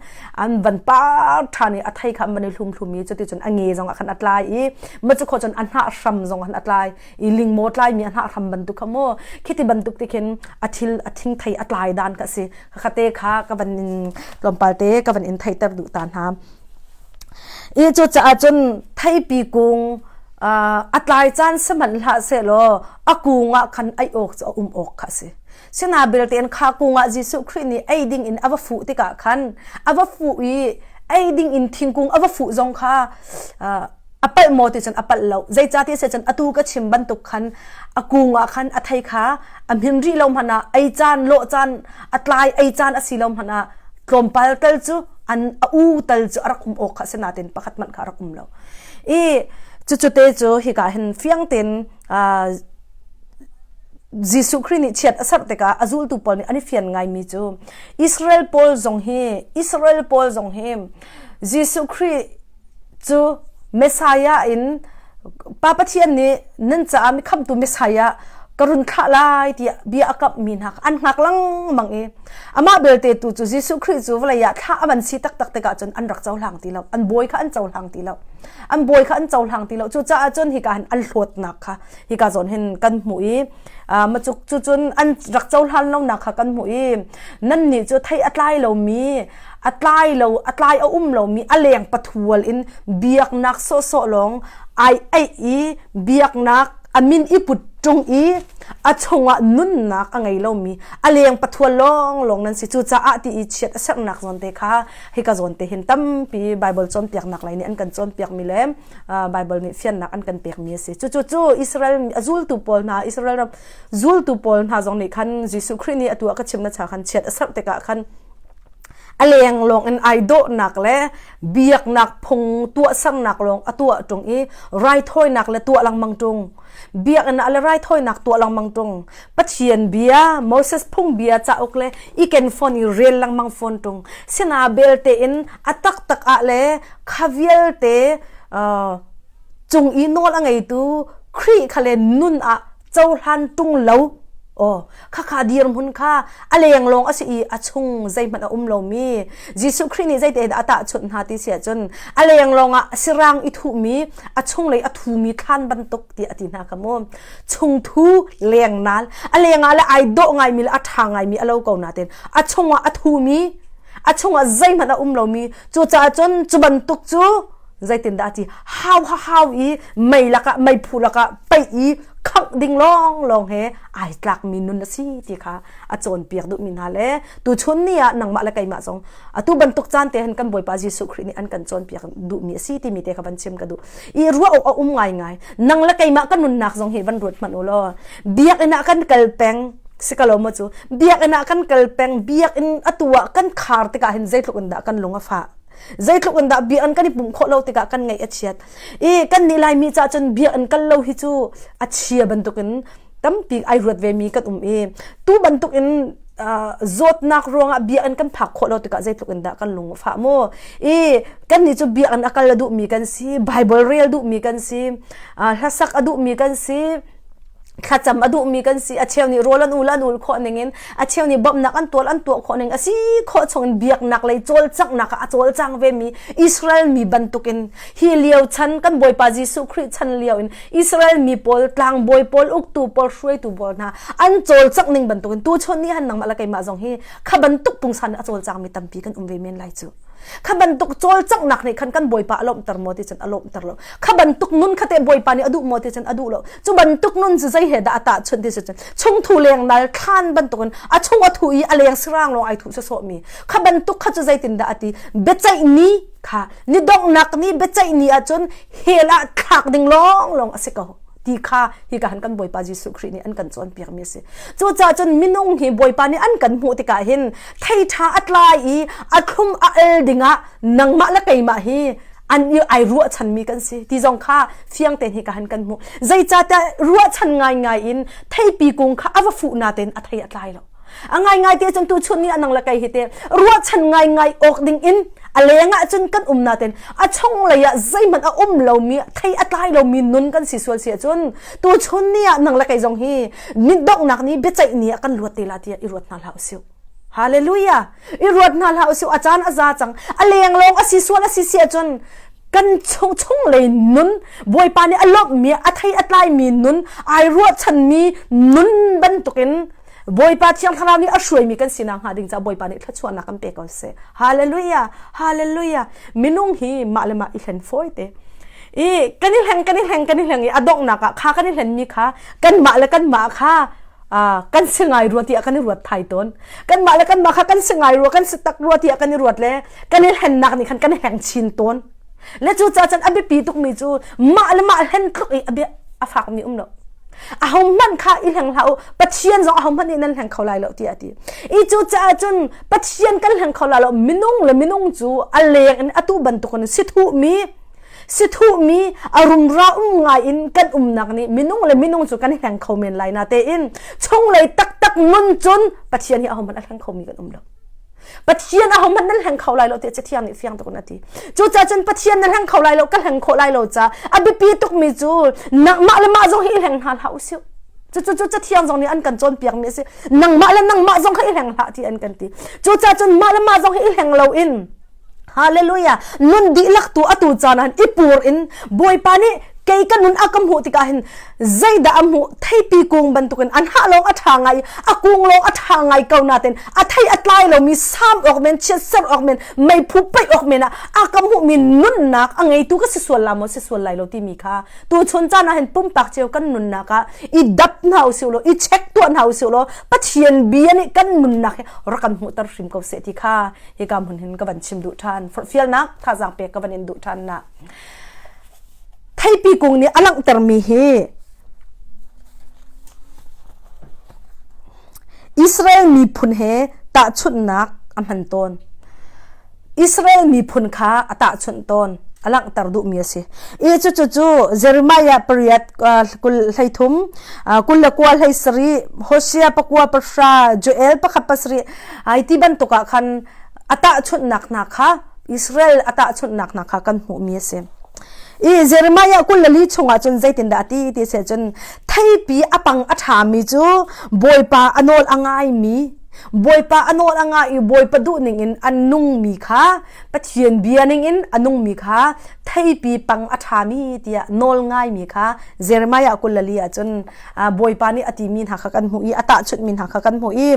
an van par ṭhan i a thei kha an van i hlum hlum i cuticun a nge zong ah khan a tlai i ma cu khawh cun a hnah hram zong khan a tlai i lingmaw tlaimi a hnah hram bantuk kha mu khiti bantuk ti khin a thil a thing thei a tlai dan kha si khate kha ka van in tlawmpal te ka van in theiter duh ta hna i cu caah cun theipi kung a tlai caan sihmanh hlah sehlaw a kung ah khan ei awk cu a um awk kha a si Sina belte in kha kung ah Jesuh Khrih nih ei ding in a va fuh tikah khan a va fuh i ei ding in thingkung a va fuh zong kha a palh maw ti cun a palh lo. Zeicahtiah cun atu ka chim bantuk khan a kung ah khan a thei kha a hmin rih lo hmanh ah ei caan lawh caan a tlai ei caan a si lo hmanh ah tlawmpal tal cu an a u tal cu a rak um awk kha a si nain pakhat hmanh kha a rak um lo. I cucu te cu hika hin fiang tein Jesuh Khrih nih chiat a serh tikah a zultu pawl nih an i fian ngaimi cu Israel pawl zong hi Israel pawl zong hi Jesuh Khrih cu Messiah in Pa Pathian nih nan caah mi khamhtu Messiah ka run thlah lai tiah bia a kamhmi hna kha an hngak lengmang i amah belte tu cu Jesuh Khrih cu vawlei ah thlah a van si taktak tikah cun an rak cohlang ti lo an bawi kha an cohlang ti lo an bawi kha an cohlang ti lo cucaah cun hika hin an hlawtnak kha hika zawn hin kan hmuh i macuk cu cun an rak cohlan lonak kha kan hmuh i nannih cu thei a tlai lomi a tlai lo a tlai a um lomi a leng pathual in biaknak sawhsawh lawng ai eih i biaknak a min i put ṭung i a chungah nunnak a ngei lomi a leng pathual lawng lawng nan si cucaah ti i chiat a sernak zawn te kha hika zawn te hin tampi Bible cawnpiaknak lei nih an kan cawnpiakmi le Bible nih fiannak an kan pekmi a si. Cucu cu Israel a zultu pawl hna Israel ram zultu pawl hna zong nih khan Jesuh Khrih nih atu ah ka chim na cha khan chiat a serh tikah khan a leng lawng in ai dawhnak le biaknak phung tuahsernak lawng a tuah ṭung i raithawinak le tuah lengmang ṭung biakinn ah le raithawinak tuah lengmang ṭung Pathian bia Moses phung bia cauk le i ken fawn i rel lengmang fawn ṭung sina belte in a taktak ah le kha vialte cung i nawl a ngeitu Khrih kha le nun ah cohlan ṭung lo aw khakha dirhmun kha a leng lawng a si i a chung zeihmanh a um lomi Jesuh Khrih nih zeite dah a tahchunh hna ti si ahcun a leng lawng ah sirang i thuhmi a chunglei a thumi thlan bantuk tiah a ti hna kha mu chungthu leng nal a leng ah le ai dawh ngaimi le a ṭha ngaimi a lo ko nain a chungah a thumi a chungah zeihmanh a um lomi Cucaah cun cu bantuk cu zeitindah a ti hau ha hau i mei lakah meiphu lakah paih i khangh ding lawnglawng he ai tlakmi nun a si ti kha a cawnpiak duhmi hna le tuchun ni ah nangmah le keimah zong atu bantuk caan te hin kan Bawipa Jesuh Khrih nih an kan cawnpiak duhmi a si timi te kha van chim ka duh i ruah awk a um ngaingai nang le keimah kan nunnak zong hi van ruat hmanh u law biakinn ah kan kal peng si ka lo maw cu biakinn ah kan kal peng biakinn atu ah kan khar tikah hin zeitluk in dah kan lung a fah zeitluk in dah biakinn kan i pumh khawh lo tikah kan ngaih a chiat i kan nih laimi ca cun biakinn kal lo hi cu a chia bantukin tampi ai ruat ve mi kan um i tu bantuk in zawtnak ruangah biakinn kan phak khawh lo tikah zeitluk in dah kan lung a fah mu i kan nih cu biakinn a kal a duhmi kan si bible rel duhmi kan si hlasak a duhmi kan si thlacam a duhmi kan si a cheu nih rawl an ul an ul khawh ning in a cheu nih bawmhnak an tual an tuah khawh ning a si khawh chung in biaknak lei cawlcanghnak ah a cawlcang ve mi Israel mi bantukin hi lio chan kan Bawipa Jesuh Khrih chan lio in Israel mi pawl tlangbawi pawl uktu pawl hruaitu pawl hna an cawlcangh ning bantukin tu chun ni han nangmah le keimah zong hi kha bantuk pungsan a cawlcang mi tampi kan um ve men lai cu Kha bantuk cawlcanghnak nih khan kan Bawipa a lawmhter maw ti cun a lawmhter lo. Kha bantuk nun kha teh Bawipa nih a duh maw ti cun a duh lo. Cu bantuk nun cu zei he dah a tahchunh ti cun chungthu lengnal thlan bantukin a chung a thu i a leng sirang lawng ai thuh sawsawhmi. Kha bantuk kha cu zeitindah a ti? Biaceih ni kha ni donghnak ni biaceih ni ahcun hell ah thlak ding lawnglawng a si ko ti kha hika han kan Bawipa Jesuh Khrih nih an kan cawnpiak mi a si. Cucaah cun minung hi Bawipa nih an kan hmuh tikah hin thei ṭha a tlai i a thlum a el dingah nangmah le keimah hi An i ai ruahchanmi kan si ti zong kha fiang tein hi ka han kan hmuh. Zeicahtiah ruahchan ngaingai in theipi kung kha a va fuh natein a thei a tlai lo. A ngaingai te cun tuchun ni anang le kei hi te ruahchan ngaingai awk ding in a leng ah cun kan um natein a chung lei ah zeihmanh a um lomi thei a tlai lomi nun kan si sual si ahcun tuchun ni ah nang le kei zong hi ni donghnak ni biaceih ni ah kan luat te la tiah i ruat hna hlah usih. Hallelujah! I ruat hna hlah usih a caan a za cang. A leng lawng a si sual a si si ahcun kan chung chunglei nun Bawipa nih a lawmhmi a thei a tlaimi nun ai ruahchanmi nun bantukin Bawipa Thiang Thlarau nih a hruaimi kan sinak hnga ding caah Bawipa nih thluachuahnak kan pe ko seh. Hallelujah! Hallelujah! Minung hi mah le mah i hlen fawi te. I kan i hleng kan i hleng kan i hleng i a donghnak ah kha kan i hlenmi kha kanmah le kanmah kha kan si ngai rua tiah kan i ruat thai tawn. Kanmah le kanmah kha kan si ngai rua kan si tak rua tiah kan i ruat le kan i hlennak nih khan kan hleng chin tawn. Le cu ca cun a biapi tukmi cu mah le mah hlen tluk i a bia a fakmi um lo. Ahohmanh kha i hleng hlah u Pathian zong ahohmanh nih nan hleng kho lai lo tiah a ti. I cu caah cun Pathian kan hleng kho lai lo minung le minung cu a leng in atu bantukin sithuhmi sithuhmi a rumra um ngai in kan umnak nih minung le minung cu kan hleng kho men lai na tein chunglei taktak nun cun Pathian hi ahohmanh a hleng khomi kan um lo. Pathian ahohmanh nan hleng kho lai lo tiah Cathiang nih fiang tuk in a ti. Cucaah cun Pathian na hleng kho lai lo, ka hleng khawh lai lo ca a biapi tukmi cu nangmah le mah zong hi i hleng hna hlah usih. Cucu cu Cathiang zong nih an kan cawnpiakmi a si. Nangmah le nangmah zong kha i hleng hlah ti an kan ti. Cucaah cun mah le mah zong hi i hleng loin Hallelujah. Nun dihlak tu atu caan ah i pur in Bawipa nih kei ka nun a ka hmuh tikah hin zeidah a hmuh theipi kung bantukin an hah lawng a ṭha ngai a kung lawng a ṭha ngai ko nain a thei a tlai lomi sam awk men chiatser awk men meiphu paih awk men ah a ka hmuhmi nunnak a ngeitu ka si sual la maw si sual lai lo timi kha tuchun caan ah hin pumpak cio kan nunnak ah i dap hna usih law i check tuah hna usih law Pathian bia nih kan nunnak hi rak kan hmuhter hrim ko seh ti kha hika hmun hin ka van chim duh ṭhan forhfialnak thazaang pek ka van in duh ṭhan na theipi kung nih a langhtermi hi Israel miphun he tahchunhnak a hman tawn Israel miphun kha a tahchunh tawn a langhter duhmi a si. I cucu cu Jeremiah pariat kul 13 kul le kua 17 Hosea pakua pahra Joel pakhat pasarih ai ti bantuk ah khan a tahchunhnak hna kha Israel a tahchunhnak hna kha kan hmuhmi a si. I Jeremiah 24 chungah cun zeitindah a ti ti seh cun theipi a pang a ṭhami cu Bawipa a nawl a ngaimi Bawipa a nawl a ngai i Bawipa duh ningin a nungmi kha Pathian bia ningin a nungmi kha theipi pang a ṭhami tiah nawl ngaimi kha Jeremiah 24 ah cun Bawipa nih a timi hna kha kan hmuh i a tahchunhmi hna kha kan hmuh i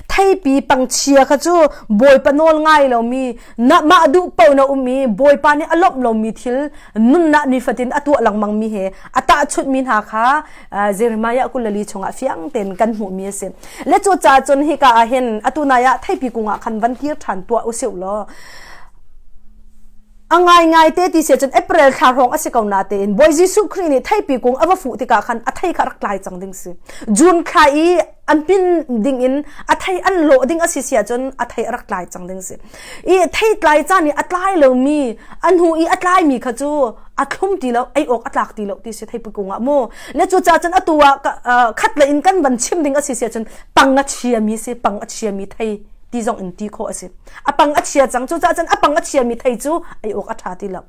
theipi pangchia kha cu Bawipa nawl ngai lomi na mah duh paoh na um i Bawipa nih a lawmh lomi thil nunnak nifatin a tuah lengmangmi he a tahchunhmi hna kha Jeremiah 24 chungah fiang tein kan hmuhmi a si. Le cu ca cun hika ah hin atu nai ah theipi kung ah khan van kir ṭhan tuah usih law A ngaingai te ti si cun April thla hrawng a si ko natein Bawi Jesuh Khrih nih theipi kung a va fuh tikah khan a thei kha rak tlai cang ding si. June thla i an pin ding in a thei an lawh ding a si si ahcun a thei a rak tlai cang ding si. I thei tlai caan i a tlai lomi a hnu i a tlaimi kha cu a thlum ti lo ei awk a tlak ti lo ti si theipi kung ah mu. Le cu ca cun atu ah khat le in kan van chim ding a si si ahcun pang a chiami si pang a chiami thei ti zong in ti khawh a si. A pang a chia cang cucaah cun a pang a chiami thei cu ei awk a ṭha ti lo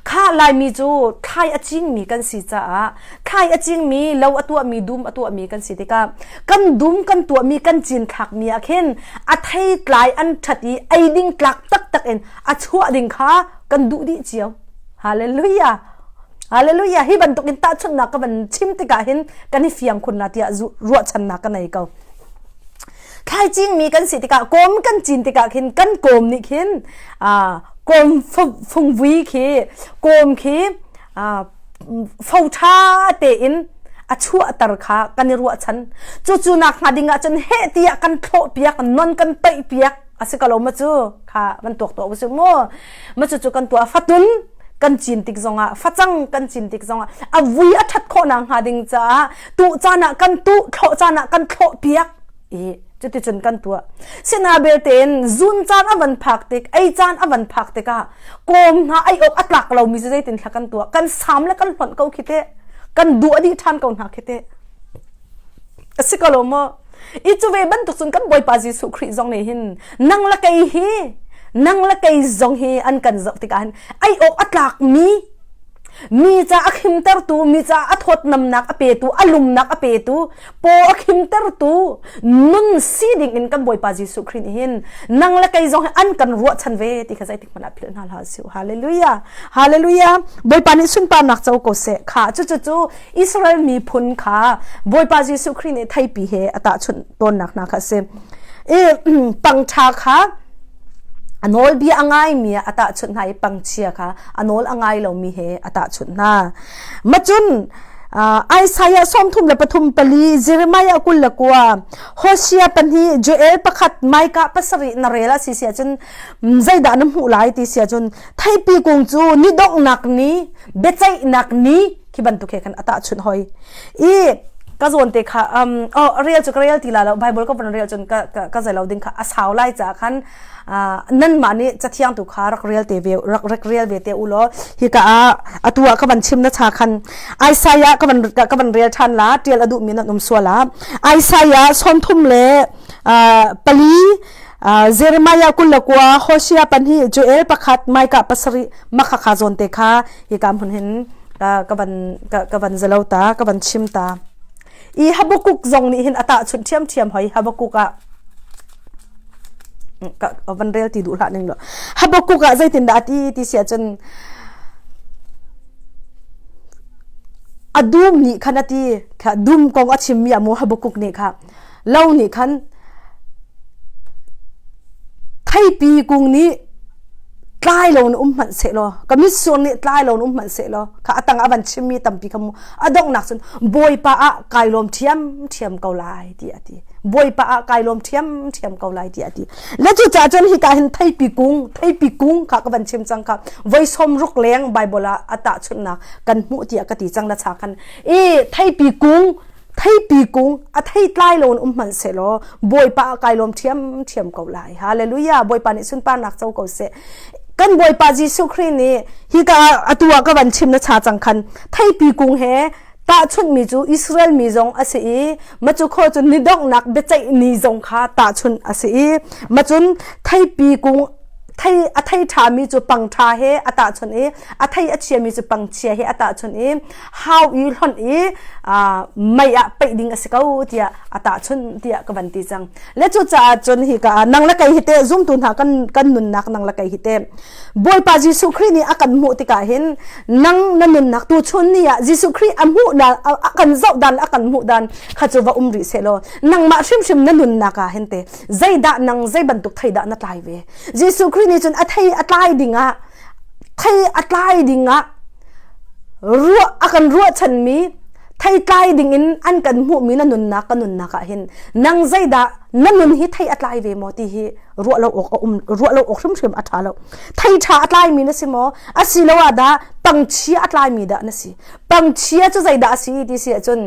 kha laimi cu thlai a cingmi kan si caah thlai a cingmi lo a tuahmi dum a tuahmi kan si tikah kan dum kan tuahmi kan cin thlakmi ah khin a thei tlai an ṭhat i ei ding tlak taktak in a chuah ding kha kan duh dih cio hallelujah hallelujah hi bantuk in tahchunhnak ka van chim tikah hin kan i fiang khun la tiah ruahchannak ka nei ko Thlai cingmi kan si tikah kawm kan cin tikah khin kan kawm nih khin kawm fungvui khi kawm khi fo ṭha tein a chuahter kha kan i ruahchan. Cucu nak hnga ding ahcun heh tiah kan thlawh piak non kan toih piak a si ko lo ma cu kha van tuak tuah usih mu. Ma cucu kan tuah fatun kan cin tik zongah facang kan cin tik zongah a vui a ṭhat khawh nak hnga ding caah tuh caan ah kan tuh thlawh caan ah kan thlawh piak i. Cuticun kan tuah. Sina belte in zun caan a van phak tik, ei caan a van phak tikah kawm hna ei awk a tlak lomi cu zeitin thla kan tuah? Kan sam le kan hlonh ko khi teh. Kan duah dih ṭhan ko hna khi teh. A si ko lo maw? I cu ve bantuk cun kan Bawipa Jesuh Khrih zong nih hin nang le kei hi nang le kei zong hi an kan zoh tikah hin ei awk a tlakmi mi ca a khimtertu mi ca a thawtnamnak a petu a lumnak a petu paw a khimtertu nun si ding in kan Bawipa Jesuh Khrih nih hin nang le kei zong hi an kan ruahchan ve ti kha zeitik hmanh ah philh hna hlah sih hallelujah hallelujah Bawipa nih sunparnak co ko seh kha cu cu cu Israel miphun kha Bawipa Jesuh Khrih nih theipi he a tahchunh tawnnak hna kha a si i pangṭha kha a nawlbia a ngaimi ah a tahchunh hna i pangchia kha a nawl a ngai lomi he a tahchunh hna macun Isaiah 33 pali, Jeremiah 29, Hosea pahnih, Joel pakhat, Micah pasarih na rel a si si ahcun zeidah na hmuh lai ti si ahcun theipi kung cu ni donghnak ni, biaceihnak ni khi bantuk he khan a tahchunh hoi. I ka zawn te kha um, oh, rel cu ka rel ti la lo Bible ka van rel cun ka, ka, ka zei lo ding kha a sau lai ca khan nanmah nih cathiang tu kha rak rel te ve rak rak rel ve te u law hika ah atu ah ka van chim na cha khan Isaiah ka van ka van rel than la tial a duh mi nan um sual ah Isaiah sawmthum le pali Jeremiah 21 Hosea pahnih Joel pakhat Micah pasarih makha kha zawn te kha hika hmun hin ka van ka van zalo ta ka van chim ta i Habakkuk zong nih hin a tahchunh ṭhiamṭhiam hoi Habakkuk ah ka van rel ti duh hlah ning lo Habakkuk ah zeitindah a ti ti si ahcun a dum nih khan a ti kha dum kong a chimmi a mu Habakkuk nih kha lo nih khan theipi kung nih tlai lo in um hmanh sehlaw ka mitsur nih tlai lo in um hmanh sehlaw kha a tang a van chimmi tampi kha mu a donghnak cun bawipa ah kai lawm ṭhiam ṭhiam ko lai ti a ti bawipa ah kai lawm ṭhiam ṭhiam ko lai ti a ti le cu ca cun hika hin theipi kung theipi kung kha ka van chim cang kha voi som ruk leng bible ah a tahchunhnak kan hmuh tiah ka ti cang na cha khan i theipi kung theipi kung a thei tlai lo in um hmanh sehlaw Bawipa ah kai lawm ṭhiamṭhiam ko lai. Hallelujah! Bawipa nih sunparnak co ko seh. Kan Bawipa Jesuh Khrih nih hika atu ah ka van chim na cha cang khan theipi kung he tahchunhmi cu Israel mi zong a si i macu kho cu ni donghnak biaceih ni zong kha tahchunh a si i macun theipi kung thei a thei ṭhami cu pang ṭha he a tahchunh i a thei a chiami cu pang chia he a tahchunh i hau i hlonh i mei ah peih ding a si ko tiah a tahchunh tiah ka van ti cang le cucaah cun hi ka nang le kei hi te zumtu hna kan kan nunnak nang le kei hi te Bawipa Jesuh Khrih nih a kan hmuh tikah hin nang na nunnak tu chun ni ah Jesuh Khrih a hmuh dan a kan zoh dan a kan hmuh dan kha cu va um rih seh law nangmah hrimhrim na nunnak ah hin te zeidah nang zei bantuk thei dah na tlai ve Jesuh Khrih nih cun a thei a tlai ding ah thei a tlai ding ah ruah a kan ruahchanmi thei tlai ding in an kan hmuhmi na nunnak ka nunnak ah hin nang zeidah na nun hi thei a tlai ve maw ti hi ruah lo awk a um ruah lo awk hrimhrim a ṭha lo thei ṭha a tlaimi na si maw asiloah dah pangchia a tlaimi dah na si pangchia cu zeidah a si ti si ahcun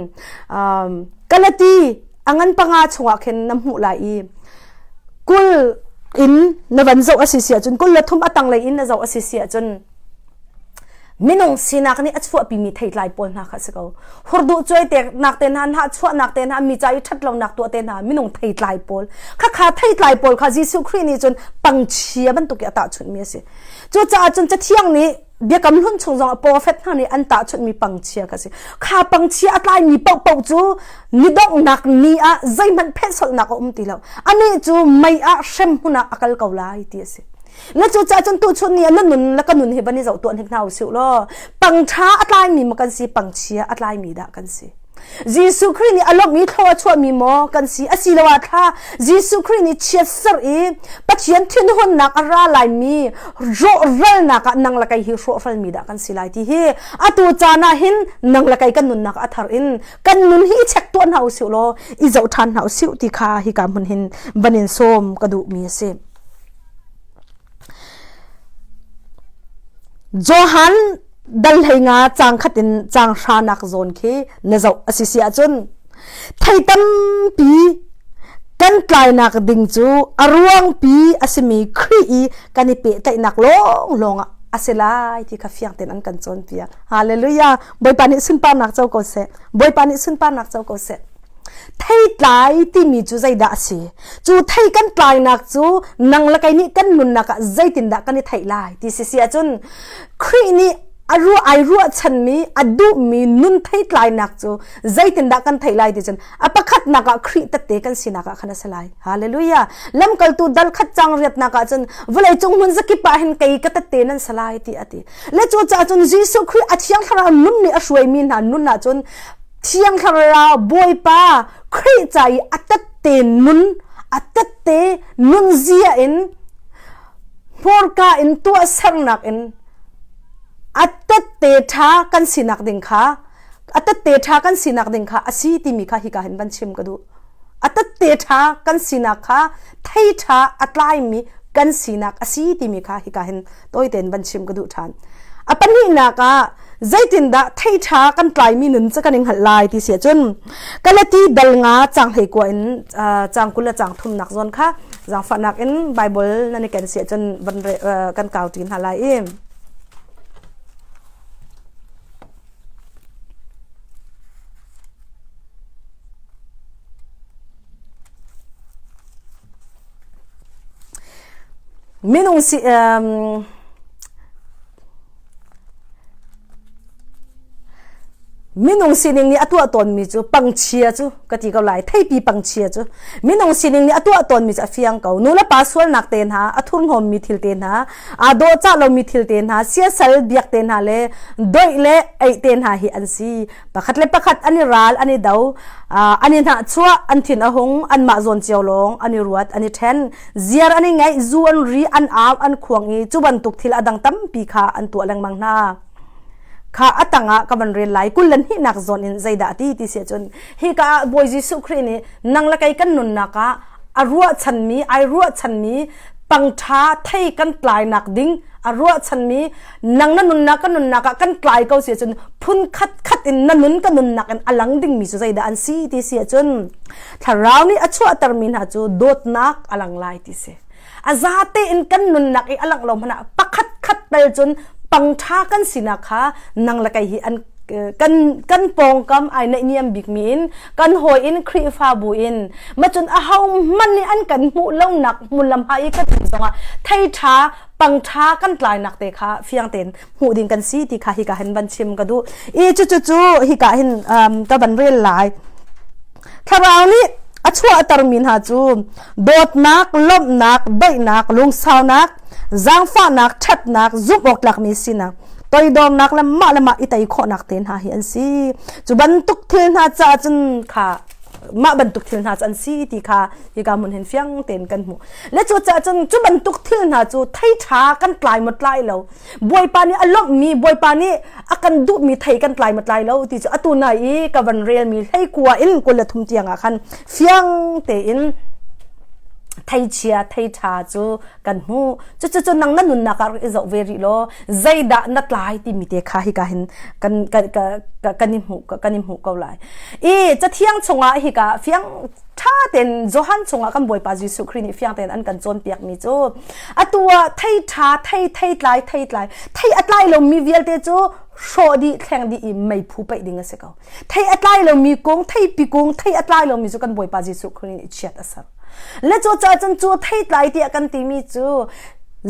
um, kalati a ngan panga chungah khin na hmuh lai i 20 in na van zoh a si si ahcun 23 a tanglei in na zoh a si si ahcun minung sinak nih a chuahpimi theitlai pawl hna kha a si ko hurduh cuai nak te hna hna chuahnak te hna mi ca i ṭhatlonak tuah te hna minung theitlai pawl khakha theitlai pawl kha Jesuh Khrih nih cun pangchia bantuk i a tahchunhmi a si cucaah cun cathiang nih Biakam Hlun chung zong ah profet hna nih an tahchunhmi pangchia kha si. Kha pangchia a tlaimi paohpaoh cu ni donghnak ni ah zeihmanh pehsolhnak a um ti lo. Anih cu mei ah hrem hmun ah a kal ko lai ti a si. Na cucaah cun tuchun ni ah na nun le ka nun hi van i zoh tuah hnik hna usih law pangṭha a tlaimi ma kan si pangchia a tlaimi dah kan si. Jesuh Khrih nih a lawmh i thlua a chuahmi maw kan si asiloah thla Jesuh Khrih nih chiatserh i Pathian thinhunnak a ra laimi rawhralnak ah nang le kei hi hrawhralmi dah kan si lai ti hi atu caan ah hin nang le kei kan nunnak a thar in kan nun hi i check tuah hna usih law i zoh ṭhan hna usih ti kha hika hmun hin van in sawm ka duhmi a si. Johan dal hlei nga cang khat in cang hranak zawn khi na zoh a si si ahcun thei tampi. Kan tlainak ding cu a ruangpi a simi Khrih i kan i pehtlaihnak lawnglawng ah a si lai ti kha fiang tein an kan cawnpiak. Hallelujah! Bawipa nih sunparnak co ko seh. Bawipa nih sunparnak co ko seh. Theitlai timi cu zeidah a si? Cu thei kan tlainak cu nang le kei nih kan nunnak ah zeitindah kan i theih lai ti si si ahcun Khrih nih a ruah ai ruahchanmi a duhmi nun theitlainak cu zeitindah kan theih lai ti cun a pakhatnak ah Khrih tette kan sinak ah khan a si lai. Hallelujah. Lamkaltu dal khat cang riatnak ah cun vawlei cung hmun zakip ah hin kei ka tette nan si lai ti a ti. Le cu caah cun Jesuh Khrih a thiang thlarau nun nih a hruaimi hna nun ah cun thiang thlarau Bawipa Khrih ca i a tette nun a tette nun zia in hmurka in tuahsernak in a tette ṭha kan sinak ding kha a tette ṭha kan sinak ding kha a si timi kha hika hin van chim ka duh. A tette ṭha kan sinak kha thei ṭha a tlaimi kan sinak a si timi kha hika hin tawi tein van chim ka duh ṭhan. A pahnihnak ah zeitindah thei ṭha kan tlaimi nun cu kan i hngalh lai ti si ahcun Galati dal nga cang hlei kua in cang 20 le cang thumnak zawn kha zaangfahnak in Bible nan i ken si ahcun van kan kau ṭi hna lai i Minung si um, minung sining nih a tuah tawnmi cu pangchia cu ka ti ko lai theipi pangchia cu minung sining nih a tuah tawnmi cu a fiang ko nu le pa sualnak te hna a thurhnawmmi thil te hna aa dawhcah lomi thil te hna siasal biak te hna le doih le eih te hna hi an si pakhat le pakhat an i ral an i do an i hnahchuah an thin a hung anmah zawn cio lawng an i ruat an i ṭhen ziar an i ngeih zu an ri an au an khuang i cu bantuk thil a dang tampi kha an tuah lengmang hna kha a tangah ka van rel lai kul le hnihnak zawn in zeidah ti ti si ahcun hika ah Bawi Jesuh Khrih nih nang le kei kan nunnak ah a ruahchanmi ai ruahchanmi pangṭha thei kan tlainak ding a ruahchanmi nang na nunnak ka nunnak ah kan tlai ko si ahcun phun khat khat in na nun ka nunnak in a lang dingmi cu zeidah an si ti si ahcun thlarau nih a chuahtermi hna cu dawtnak a lang lai ti si a zate in kan nunnak i a langh lo hmanh ah pakhat khat tal cun pangṭha kan sinak kha nang le kei hi an kan kan pawngkam ai naihniam bikmi in kan hawi in Khrihfabu in macun aho hmanh nih an kan hmuh lonak hmunlam ha i kan um zongah thei ṭha pangṭha kan tlainak te kha fiang tein hmuh ding kan si ti kha hika hin van chim ka duh i cu cu cu hika hin um, ka van rel lai thlarau nih a chuahtermi hna cu dawtnak lawmhnak daihnak lungsaunak zaangfahnak ṭhatnak zumh awk tlakmi sinak toidornak le mah le mah i tei khawhnak te hna hi an si cu bantuk thil hna caah cun kha mah bantuk thil hna cu an si ti kha hika hmun hin fiang tein kan hmuh le cu caah cun cu bantuk thil hna cu thei ṭha kan tlai maw tlai lo bawipa nih a lawmhmi bawipa nih a kan duhmi thei kan tlai maw tlai lo ti cu atu nai i ka van relmi hleikua in 23 tiang ah khan fiang tein theichia thei ṭha cu kan hmuh cucu cu nang na nunnak ah rak i zoh ve rih law zeidah na tlai timi te kha hika hin kan kan kan i hmuh kan i hmuh ko lai i cathiang chungah hika fiang ṭha tein Johan chungah kan Bawipa Jesuh Khrih nih fiang tein an kan cawnpiak mi cu atu ah thei ṭha thei thei tlai thei tlai thei a tlai lomi vialte cu hrawh dih thleng dih i meiphu paih ding a si ko thei a tlai lomi kung theipi kung thei a tlai lomi cu kan Bawipa Jesuh Khrih nih chiat a ser le cu caah cun cu thei tlai tiah kan timi cu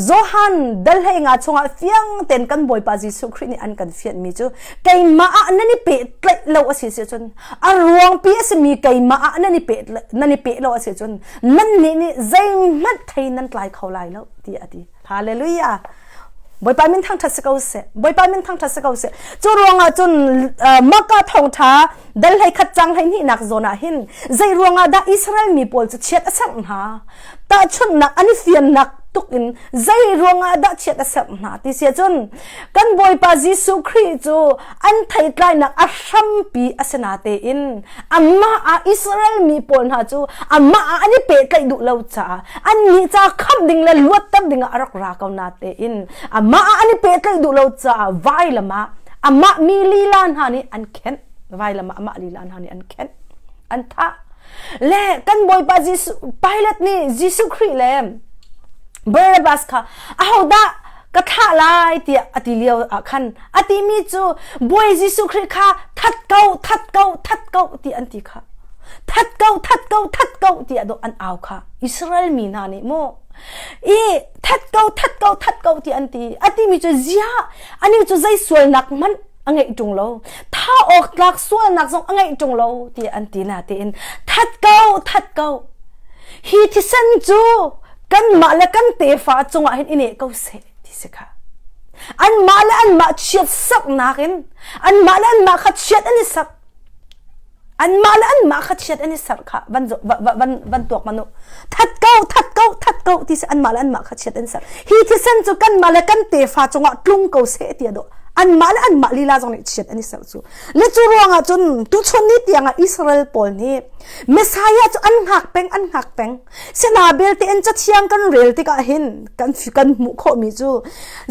Johan dal hlei nga chungah fiang ten kan Bawipa Jesuh Khrih nih an kan fianhmi cu keimah ah nan i pehtlaih lo a si si cun a ruangpi a simi keimah ah nan i peh nan i peh lo a si cun nannih nih zeihmanh thei nan tlai kho lai lo tiah a ti hallelujah Bawipa min thangṭhat si ko seh. Bawipa min thangṭhat si ko seh. Cu ruangah cun Maka thawngṭha dal hlei khat cang hlei hnihnak zawn ah hin zei ruangah dah Israel mi pawl cu chiat a serh hna? Tahchunhnak an i fiannak tuk in zei ruangah dah chiat a serh hna ti si ahcun kan Bawipa Jesuh Khrih cu an theitlainak a hrampi a si natein amah ah Israel mi pawl hna cu amah ah an i pehtlaih duh lo caah annih ca khamh ding le luatter ding ah a rak ra ko natein amah ah an i pehtlaih duh lo caah vailam ah amah mi lila hna nih an khenh vailam ah amah lila hna nih an khenh an thah. Le kan Bawipa Jesuh Pilate nih Jesuh Khrih le Barabbas kha ahodah ka thlah lai tiah a ti lio ah khan a timi cu Bawi Jesuh Khrih kha that ko that ko that ko ti an ti kha that ko that ko that ko tiah dawh an au kha Israel mi hna nih mu i that ko that ko that ko ti an ti a timi cu ziah ani cu zei sualnak hmanh a ngeih ṭung lo tha awk tlak sualnak zong a ngeih ṭung lo ti an ti na tiin that ko that ko hi thisen cu kanmah le kan tefa cungah hin i neh ko seh ti si kha anmah le anmah chiat saknak in anmah le anmah kha chiat an i sak anmah le anmah kha chiat an i serh kha van van van tuak manu that ko that ko that ko ti si anmah le anmah kha chiat an serh hi thisen cu kanmah le kan tefa cungah tlung ko seh ti a dawh anmah le anmah lila zong nih chiat an i serh cu le cu ruangah cun tuchun ni tiangah Israel pawl nih Messiah cu an hngak peng an hngak peng sina belte in cathiang kan rel tikah hin kan kan hmuh khawhmi cu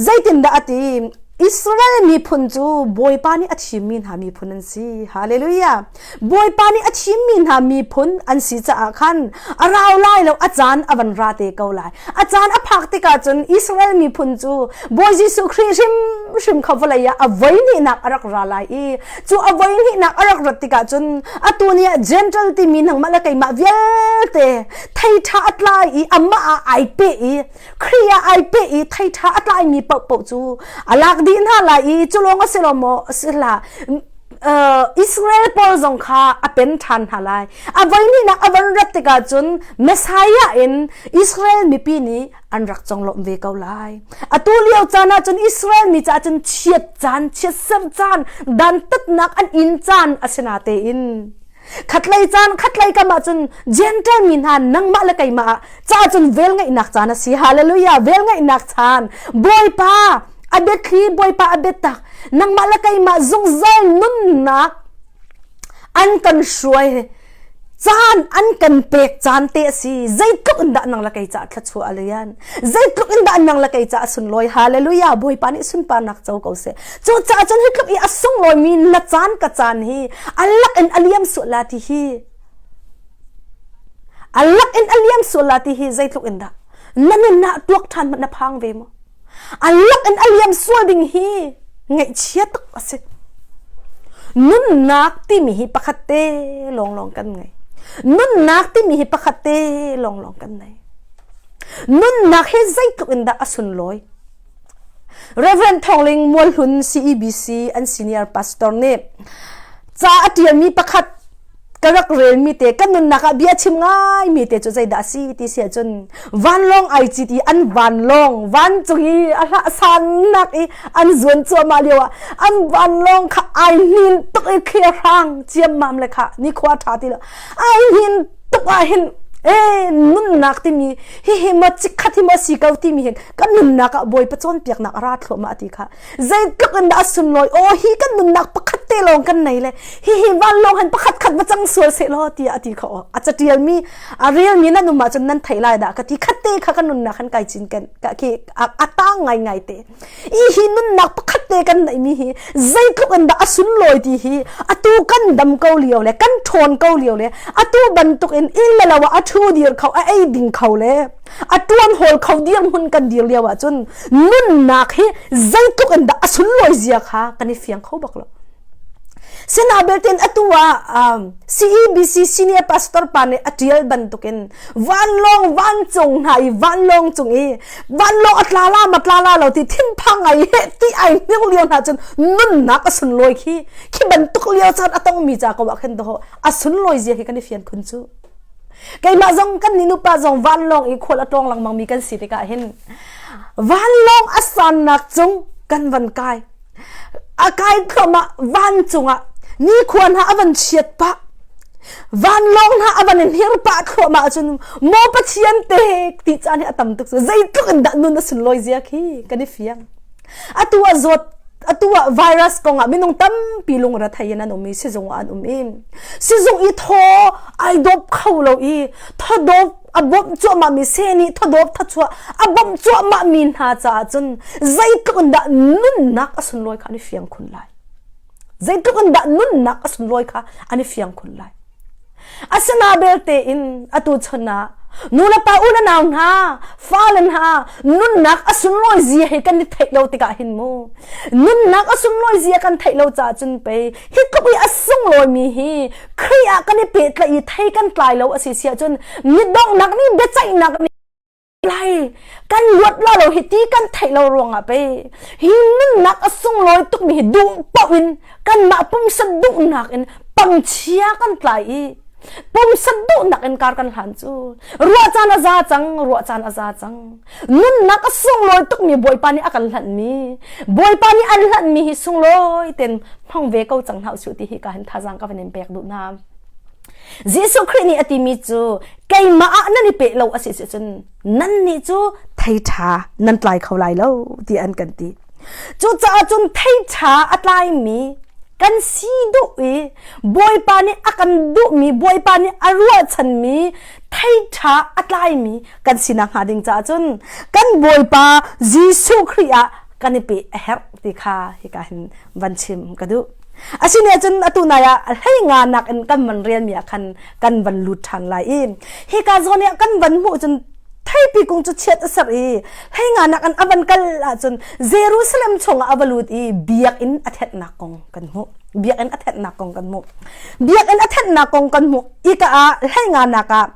zeitindah a ti Israel miphun cu Bawipa nih a thimmi hna miphun an si. Hallelujah. Bawipa nih a thimmi hna miphun an si caah khan a rau lai lo a caan a van ra te ko lai. A caan a phak tikah cun Israel miphun cu Bawi Jesuh Khrih hrimhrim kha vawlei ah a voihnihnak a rak ra lai i cu a voihnihnak a rak rat tikah cun atu ni ah Gentile timi nangmah le keimah vialte thei ṭha a tlai i amah ah ai peh i Khrih ah ai peh i thei ṭha a tlaimi paohpaoh cu a lak dih hna lai i cu lawng a si lo maw a si hlah Israel pawl zong kha a pen ṭhan hna lai. A voihnihnak a van rat tikah cun Messiah in Israel mipi nih an rak conglawmh ve ko lai. Atu lio caan ah cun Israel mi caah cun chiat caan, chiatser caan, dantatnak an in caan a si natein Khatlei caan khatlei kam ah cun Gentile mi hna nangmah le keimah ah ca cun velngeihnak caan a si. Hallelujah! Velngeihnak caan. Bawipa a biathli, Bawipa a biatak. Nangmah le keimah zungzal nunnak an kan hruai caan an kan pek caan te a si. Zeitluk in dah nang le kei caah thluachuah a lian. Zeitluk in dah nang le kei caah sunlawi. Hallelujah! Bawipa nih sunparnak co ko seh. Cucaah cun hi tluk i a sunglawimi na caan ka caan hi a lak in a liam sual la ti hi a lak in a liam sual la ti hi zeitluk in dah na nunah tuak ṭhan hmanh na phang ve maw? A lak in a liam sual ding hi ngaihchia tuk a si. Nunnak timi hi pakhat te lawnglawng kan ngei. Nunnak timi hi pakhat te lawnglawng kan nei. Nunnak hi zeitluk in dah a sunlawi? Reverend Thawngling Mualhlun CEBC an senior pastor nih ca a ṭialmi pakhat ka rak relmi te kan nunnak ah bia chim ngaimi te cu zeidah a si ti si ahcun vanlawng ai cit i an vanlawng vancung i a hlah sannak i an zuan cuahmah lio ah an vanlawng kha ai hnin tuk i thli hrang ciammam le kha nikhua ṭha ti lo ai hnin tuk ah hin e nunnak timi hihi maw chikkhat hi maw si ko timi hin kan nunnak ah Bawipa cawnpiaknak a ra thluahmah ti kha zeitluk in dah a sunlawi aw hi kan nunnak pakhat te lawng kan nei le hihi vanlawng han pakhat khat va cang sual seh law tiah a ti kha aw a catial mi a rel mi nan um ahcun nan theih lai dah ka ti khat te kha kan nunnak han kai cin ken ka khi a tang ngai ngai te i hi nunnak pakhat te kan neihmi hi zeitluk in dah a sunlawi ti hi atu kan dam ko lio le kan ṭhawn ko lio le atu bantuk in inn le lo ah a ṭhu dir kho a ei ding kho le a ṭuan hawl kho dir hmun kan dir lio ahcun nunnak hi zeitluk in dah a sunlawi zia kha kan i fiang kho bak lo Sina belten atu ah um, CEBC senior pastor pa nih a ṭial bantukin vanlawng vancung hna i vanlawng cung i vanlawng a tla la ma tla la lo ti thinphang ai he ti ai hniang lio hna cun nunnak a sunlawi khi khi bantuk lio caan a tongmi ca ko ah khin doh a sunlawi zia khi kan i fian khun cu keimah zong kan ni nupa zong vanlawng i khual a tlawng lengmang mi kan si tikah hin vanlawng a sannak cung kan van kai a kai thluahmah vancung ah nikhua hna a van chiat pah vanlawng hna a van in hir pah thluahmah ahcun maw Pathian te ti caan hi a tam tuk cu zeitluk in dah nun a sunlawi zia khi kan i fiang atu ah zawt atu ah virus kong ah minung tampi lungre thei in an um i sizung ah an um i sizung i thaw ai dawp kho lo i thadawp a bawmh cuahmah mi seh nih thadawp thachuah a bawmh cuahmah mi hna caah cun zeitluk in dah nunnak a sunlawi kha an i fiang khun lai zeitluk in dah nunnak a sunlawi kha an i fiang khun lai. Asina belte in atu chun ah nu le pa u le nau hna fale hna nunnak a sunlawi zia hi kan i theih lo tikah hin mu nunnak a sunglawi zia kan theih lo caah cun pei hi tluk i a sunglawi mi hi Khrih ah kan i pehtlaih i thei kan tlai lo a si si ahcun midonghnak nih biaceihnak nih lai kan luat la lo hi ti kan theih lo ruangah pei hi nunnak a sunglawi tukmi hi duh paoh in kanmah pumsa duhnak in pangchia kan tlai i pumsa duhnak in kar kan hlan cu ruah caan a za cang ruah caan a za cang nunnak a sunglawi tukmi Bawipa nih a kan hlanhmi Bawipa nih an hlanhmi hi sunglawi ten hmang ve ko cang hna usih ti hi ka hin thazaang ka van in pek duh hna Jesuh Khrih nih a timi cu keimah ah nan i peh lo a si cun nannih cu thei ṭha nan tlai kho lai lo ti an kan ti. Cucaah cun thei ṭha a tlaimi kan si duh i Bawipa nih a kan duhmi Bawipa nih a ruahchanmi thei ṭha a tlaimi kan si nakhnga ding caah cun kan Bawipa Jesuh Khrih ah kan i peh a herh ti kha hika hin van chim ka duh. Asine cun atu nai ah hlei nga nak in kan van rianmi ah khan kan van lut ṭhan lai i hika zawn ah kan van hmuh cun theipi kung cu chiat a ser i hlei nga nak in a van kal ahcun Jerusalem chungah a va lut i biakinn a thenhnak kong kan hmuh. Biakinn a thenhnak kong kan hmuh. Biakinn a thenhnak kong kan hmuh. Ika ah hlei nga nak ah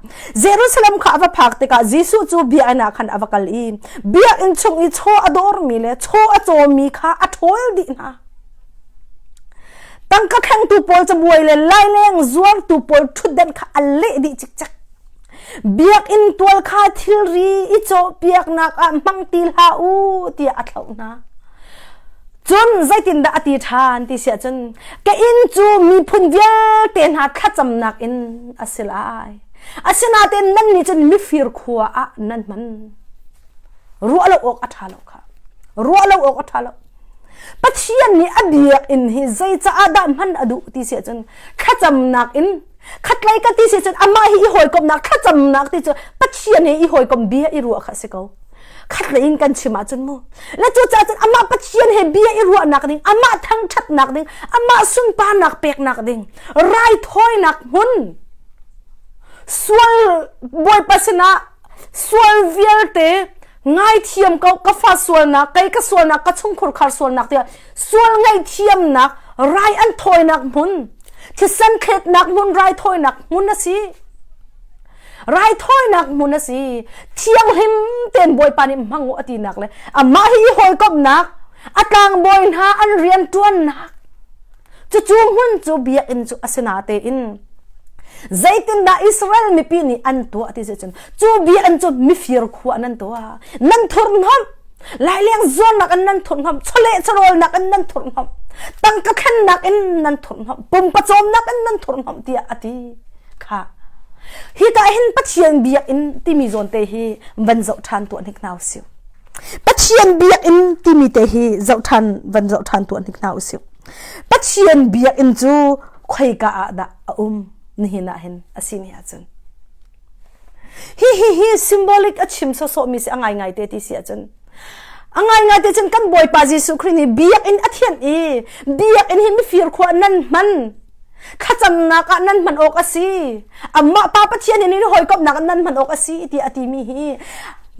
Jerusalem kha a va phak tikah Jesuh cu biakinn ah khan a va kal i biakinn chung i chaw a dawrmi le chaw a cawmi kha a ṭhawl dih hna. Tangka thlengtu pawl cabuai le laileng zuartu pawl ṭhutdan kha a leh dih cikcek. Biakinn tual kha thilri i cawhpiaknak ah hmang ti hlah u tiah a thlauh hna. Cun zeitindah a ti ṭhan ti siah cun ka inn cu miphun vialte hna thlacamnak in a si lai. Asinain nannih cun mifir khua ah nan hman. Ruah lo awk a ṭha lo kha. Ruah lo awk a ṭha lo. Pathian nih a biakinn hi zeicaah dah hman a duh ti si ahcun thlacamnak in khatlei ka ti si cun amah hi i hawikomhnak thlacamnak ti cu Pathian he i hawikom bia i ruah kha a si ko. Khatlei in kan chim ahcun mu. Le cucaah cun amah Pathian he bia i ruahnak ding, amah thangṭhatnak ding, amah sunparnak peknak ding, raithawinak hmun, sual Bawipa sinah sual vialte ngaithiam ko ka fa sualnak kei ka sualnak ka chungkhur khar sualnak tiah sual ngaihthiamnak rai an thawinak hmun thisen thletnak hmun raithawinak hmun a si raithawinak hmun a si thianghlim tein bawipa nih hmang u a tinak le amah hi i hawikomhnak a tlangbawi hna an rian ṭuannak Cucu hmun cu biakinn cu a si natein zeitindah Israel mipi nih an tuah ti cun cu biakinn cu mifir khua nan tuah nan thurhnomh laileng zuarnak in nan thurhnomh chawleh chawrawlnak in nan thurhnomh tangka thlennak in nan thurhnomh pumpacawmnak in nan thurhnomh tiah a ti kha hika hin Pathian biakinn timi zawn te hi van zoh ṭhan tuah hnik hna usih Pathian biakinn timi te hi zoh ṭhan van zoh ṭhan tuah hnik hna usih Pathian biakinn cu khoika ah dah a um nihin ah hin a si ni ahcun hi hi hi symbolic a chim sawsawh mi si a ngaingai te ti si ahcun a ngaingai te cun kan Bawipa Jesuh Khrih nih biakinn a thianh i biakinn hi mifir khua nan hman thlacamnak ah nan hman awk a si amah pa Pathian in hawikomhnak ah nan hman awk a si ti a timi hi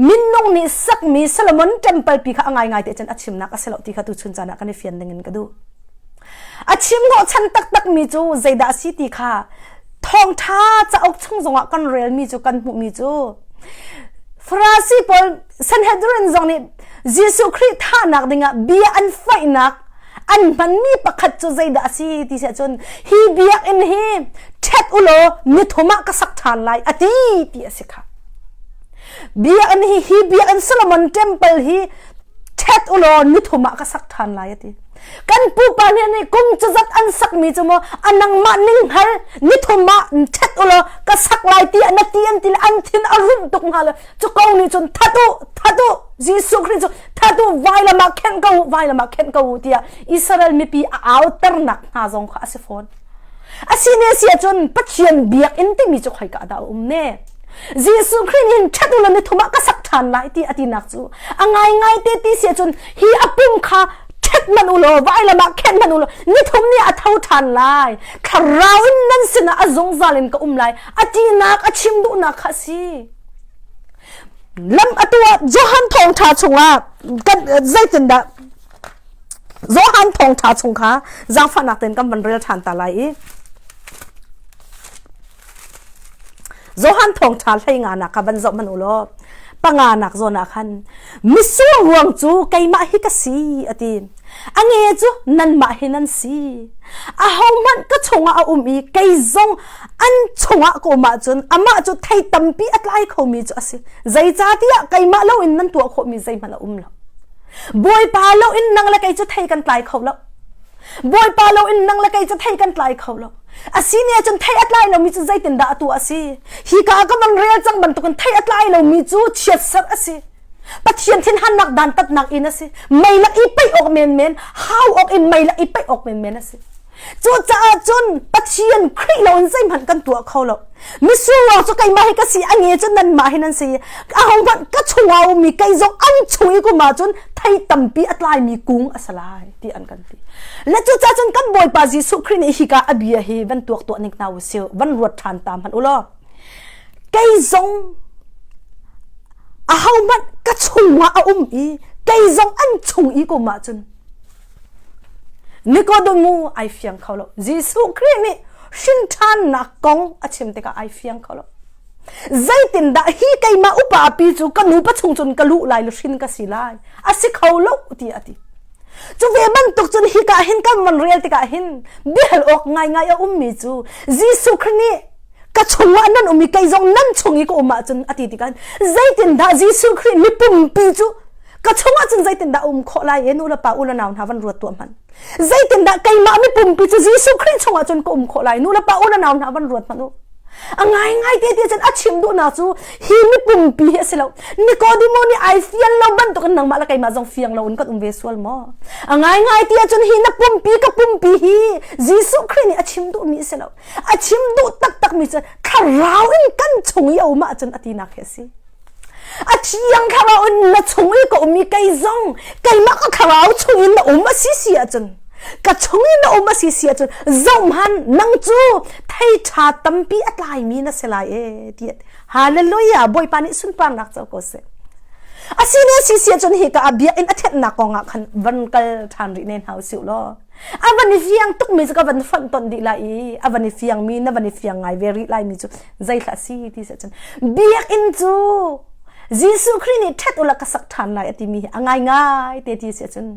minung nih sakmi Solomon temple pi kha a ngaingai te cun a chimnak a si lo ti kha tuchun caan ah kan i fian ding in ka duh a chim hnawhchan taktak mi cu zeidah a si ti kha thawngṭha cauk chung zongah kan relmi cu kan hmuhmi cu Farasi pawl Sanhedrin zong nih Jesuh Khrih thahnak dingah bia an faihnak an hmanmi pakhat cu zeidah a si ti si ahcun hi biakinn hi ṭhet u law nithum ah ka sak ṭhan lai a ti ti a si kha biakinn hi hi biakinn Solomon temple hi ṭhet u law nithum ah ka sak ṭhan lai a ti kan pupa nih nih kum cuzat an sakmi cu maw a nangmah ning hngal nithum ah ṭhet u law ka sak lai ti na ti an ti le an thin a rumh tuk hnga le cu ko nih cun that u that u Jesuh Khrih cu that u vailam ah khenh ko u vailam ah khenh ko u tiah Israel mipi a auternak hna zong kha a si fawn a si ne si ahcun Pathian biakinn timi cu khoika dah a um ne Jesuh Khrih nih ṭhat u law nithum ah ka sak ṭhan lai ti a tinak cu a ngaingai te ti si ahcun hi a pum kha ṭhet. That hmanh u law vailam ah khenh hmanh u law nithum ni a tho ṭhan lai. Thlarau in nan sinah a zungzal in ka um lai. A tinak a chim duhnak kha a si. Lam atu ah Johan thawngṭha chungah kan zeitindah Johan thawngṭha chung kha zaangfahnak tein kan van rel ṭhan ta lai i Johan thawngṭha hlei nga nak kha van zoh hmanh u law panga nak zawn ah khan misur ruang cu keimah hi ka si a ti a nge cu nanmah hi nan si ahohmanh ka chungah a um i kei zong an chungah ka um ahcun amah cu thei tampi a tlai khomi cu a si zeicahtiah keimah loin nan tuah khawhmi zeihmanh a um lo Bawipa loin nang le kei cu thei kan tlai kho lo Bawipa loin nang le kei cu thei kan tlai kho lo A si ne ahcun thei a tlai lomi cu zeitindah a tuah a si? Hi ka ah ka van rel cang bantukin thei a tlai lomi cu chiatserh a si. Pathian thinhannak dantatnak in a si. Meilak i peih awk menmen, hau awk in meilak i peih awk menmen a si. Cucaah cun Pathian Khrih loin zeihmanh kan tuah kho lo. Misur ruang cu keimah hi ka si, a nge cu nanmah hi nan si. Ahohmanh ka chungah a ummi kei zong an chung i kum ahcun thei tampi a tlaimi kung a si lai ti an kan ti. Le cucaah cun kan Bawipa Jesuh Khrih nih hika a bia hi van tuak tuah ning hna u sih, van ruat ṭhan ta hmanh u law. Kei zong ahohmanh ka chungah a um i kei zong an chung i kum ahcun Nikodemu ai fiang kho lo. Jesuh Khrih nih hrinṭhannak kong a chim tikah ai fiang kho lo. Zeitindah hi keimah upa pi cu ka nupa chung cun ka luh lai le hrin ka si lai. A si kho lo ti a ti. Cu ve bantuk cun hika hin kan van rel tikah hin biahal awk ngaingai a ummi cu Jesuh Khrih nih ka chungah nan um i kei zong nan chung i ka um ahcun a ti tikah zeitindah Jesuh Khrih mipumpi cu ka chungah cun zeitindah um khawh lai e nu le pa u le nau hna van ruat tuah hmanh zeitindah keimah mipumpi cu Jesuh Khrih chungah cun ka um khawh lai nu le pa u le nau hna van ruat hmanh u a ngaingai te ti cun a chim duhnak cu hi mipumpi hi a si lo Nikodimo nih ai fian lo bantukin nangmah le keimah zong fiang lo in kan um ve sual maw a ngaingai ti ahcun hi na pumpi ka pumpi hi Jesuh Khrih nih a chim duhmi a si lo a chim duh taktakmi cu thlarau in kan chung i a um ahcun a tinak hi a si A thiang thlarau in na chung i ka um i kei zong keimah ka thlarau chung in na um a si si ahcun ka chung in na um a si si ahcun zohhmanh nang cu thei ṭha tampi a tlaimi na si lai e ti hallelujah bawipa nih sunparnak co ko seh a si ne si si ahcun hi ka a biakinn a thenhnak kong ah khan van kal ṭhan rih ne hna usih law a van i fiang tukmi cu ka van fonh ton dih lai i a van i fiangmi na van i fiang ngai ve rih lai mi cu zeithlah si ti si cun biakinn cu Jesuh Khrih nih ṭhet ula ka sak ṭhan lai a timi hi a ngaingai te ti si cun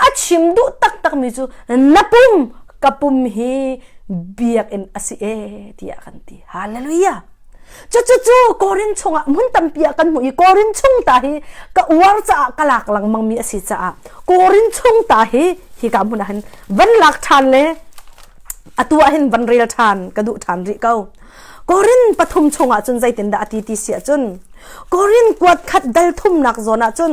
a chim duh taktakmi cu na pum ka pum hi biakinn a si e tiah kan ti hallelujah Cucu Korin chungah hmun tampi ah kan hmuh i Korin chung ta hi ka uar caah ka lak lengmangmi a si caah Korin chung ta hi hika hmun ah hin van lak ṭhan le atu ah hin van rel ṭhan ka duh ṭhan rih ko. Korin pathum chungah cun zeitindah a ti ti si ahcun Korin kuat khat dal thumnak zawn ah cun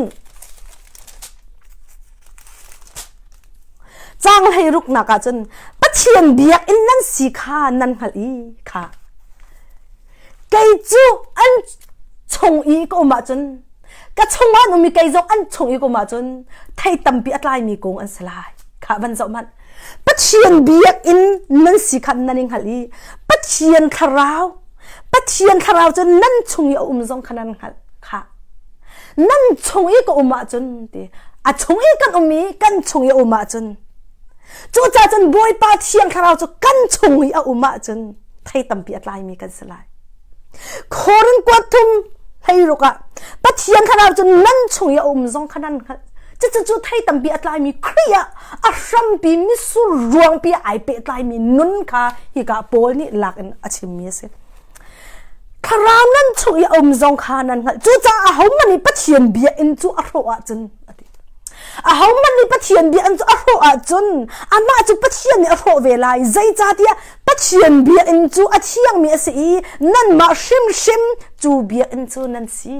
Caang hleiruknak ah cun Pathian biakinn nan si kha nan hngalh i kha kei cu an chung i ka um ahcun ka chungah an um i kei zong an chung i ka um ahcun thei tampi a tlaimi kung an si lai kha van zoh hmanh Pathian biakinn nan si kha nan i hngalh i Pathian thlarau Pathian thlarau cu nan chung i a um zong kha nan hngalh kha nan chung i ka um ahcun ti a chung i kan um i kan chung i a um ahcun cucaah cun Bawipa Thiang Thlarau cu kan chung i a um ahcun thei tampi a tlaimi kan si lai Korin kuat thum hleiruk ah Pathian Thlarau cu nan chung i a um zong kha nan hngalh cucu cu thei tampi a tlaimi Khrih ah a hrampi misur ruangpi ai pehtlaimi nun kha hika Paul nih lak in a chimmi a si Thlarau nan chung i a um zong kha nan hngalh. Cucaah ahohmanh nih Pathian biakinn cu a hrawh ahcun a ti. Ahohmanh nih Pathian biakinn cu a hrawh ahcun amah cu Pathian nih a hrawh ve lai. Zeicahtiah Pathian biakinn cu a thiangmi a si i nanmah hrimhrim cu biakinn cu nan si.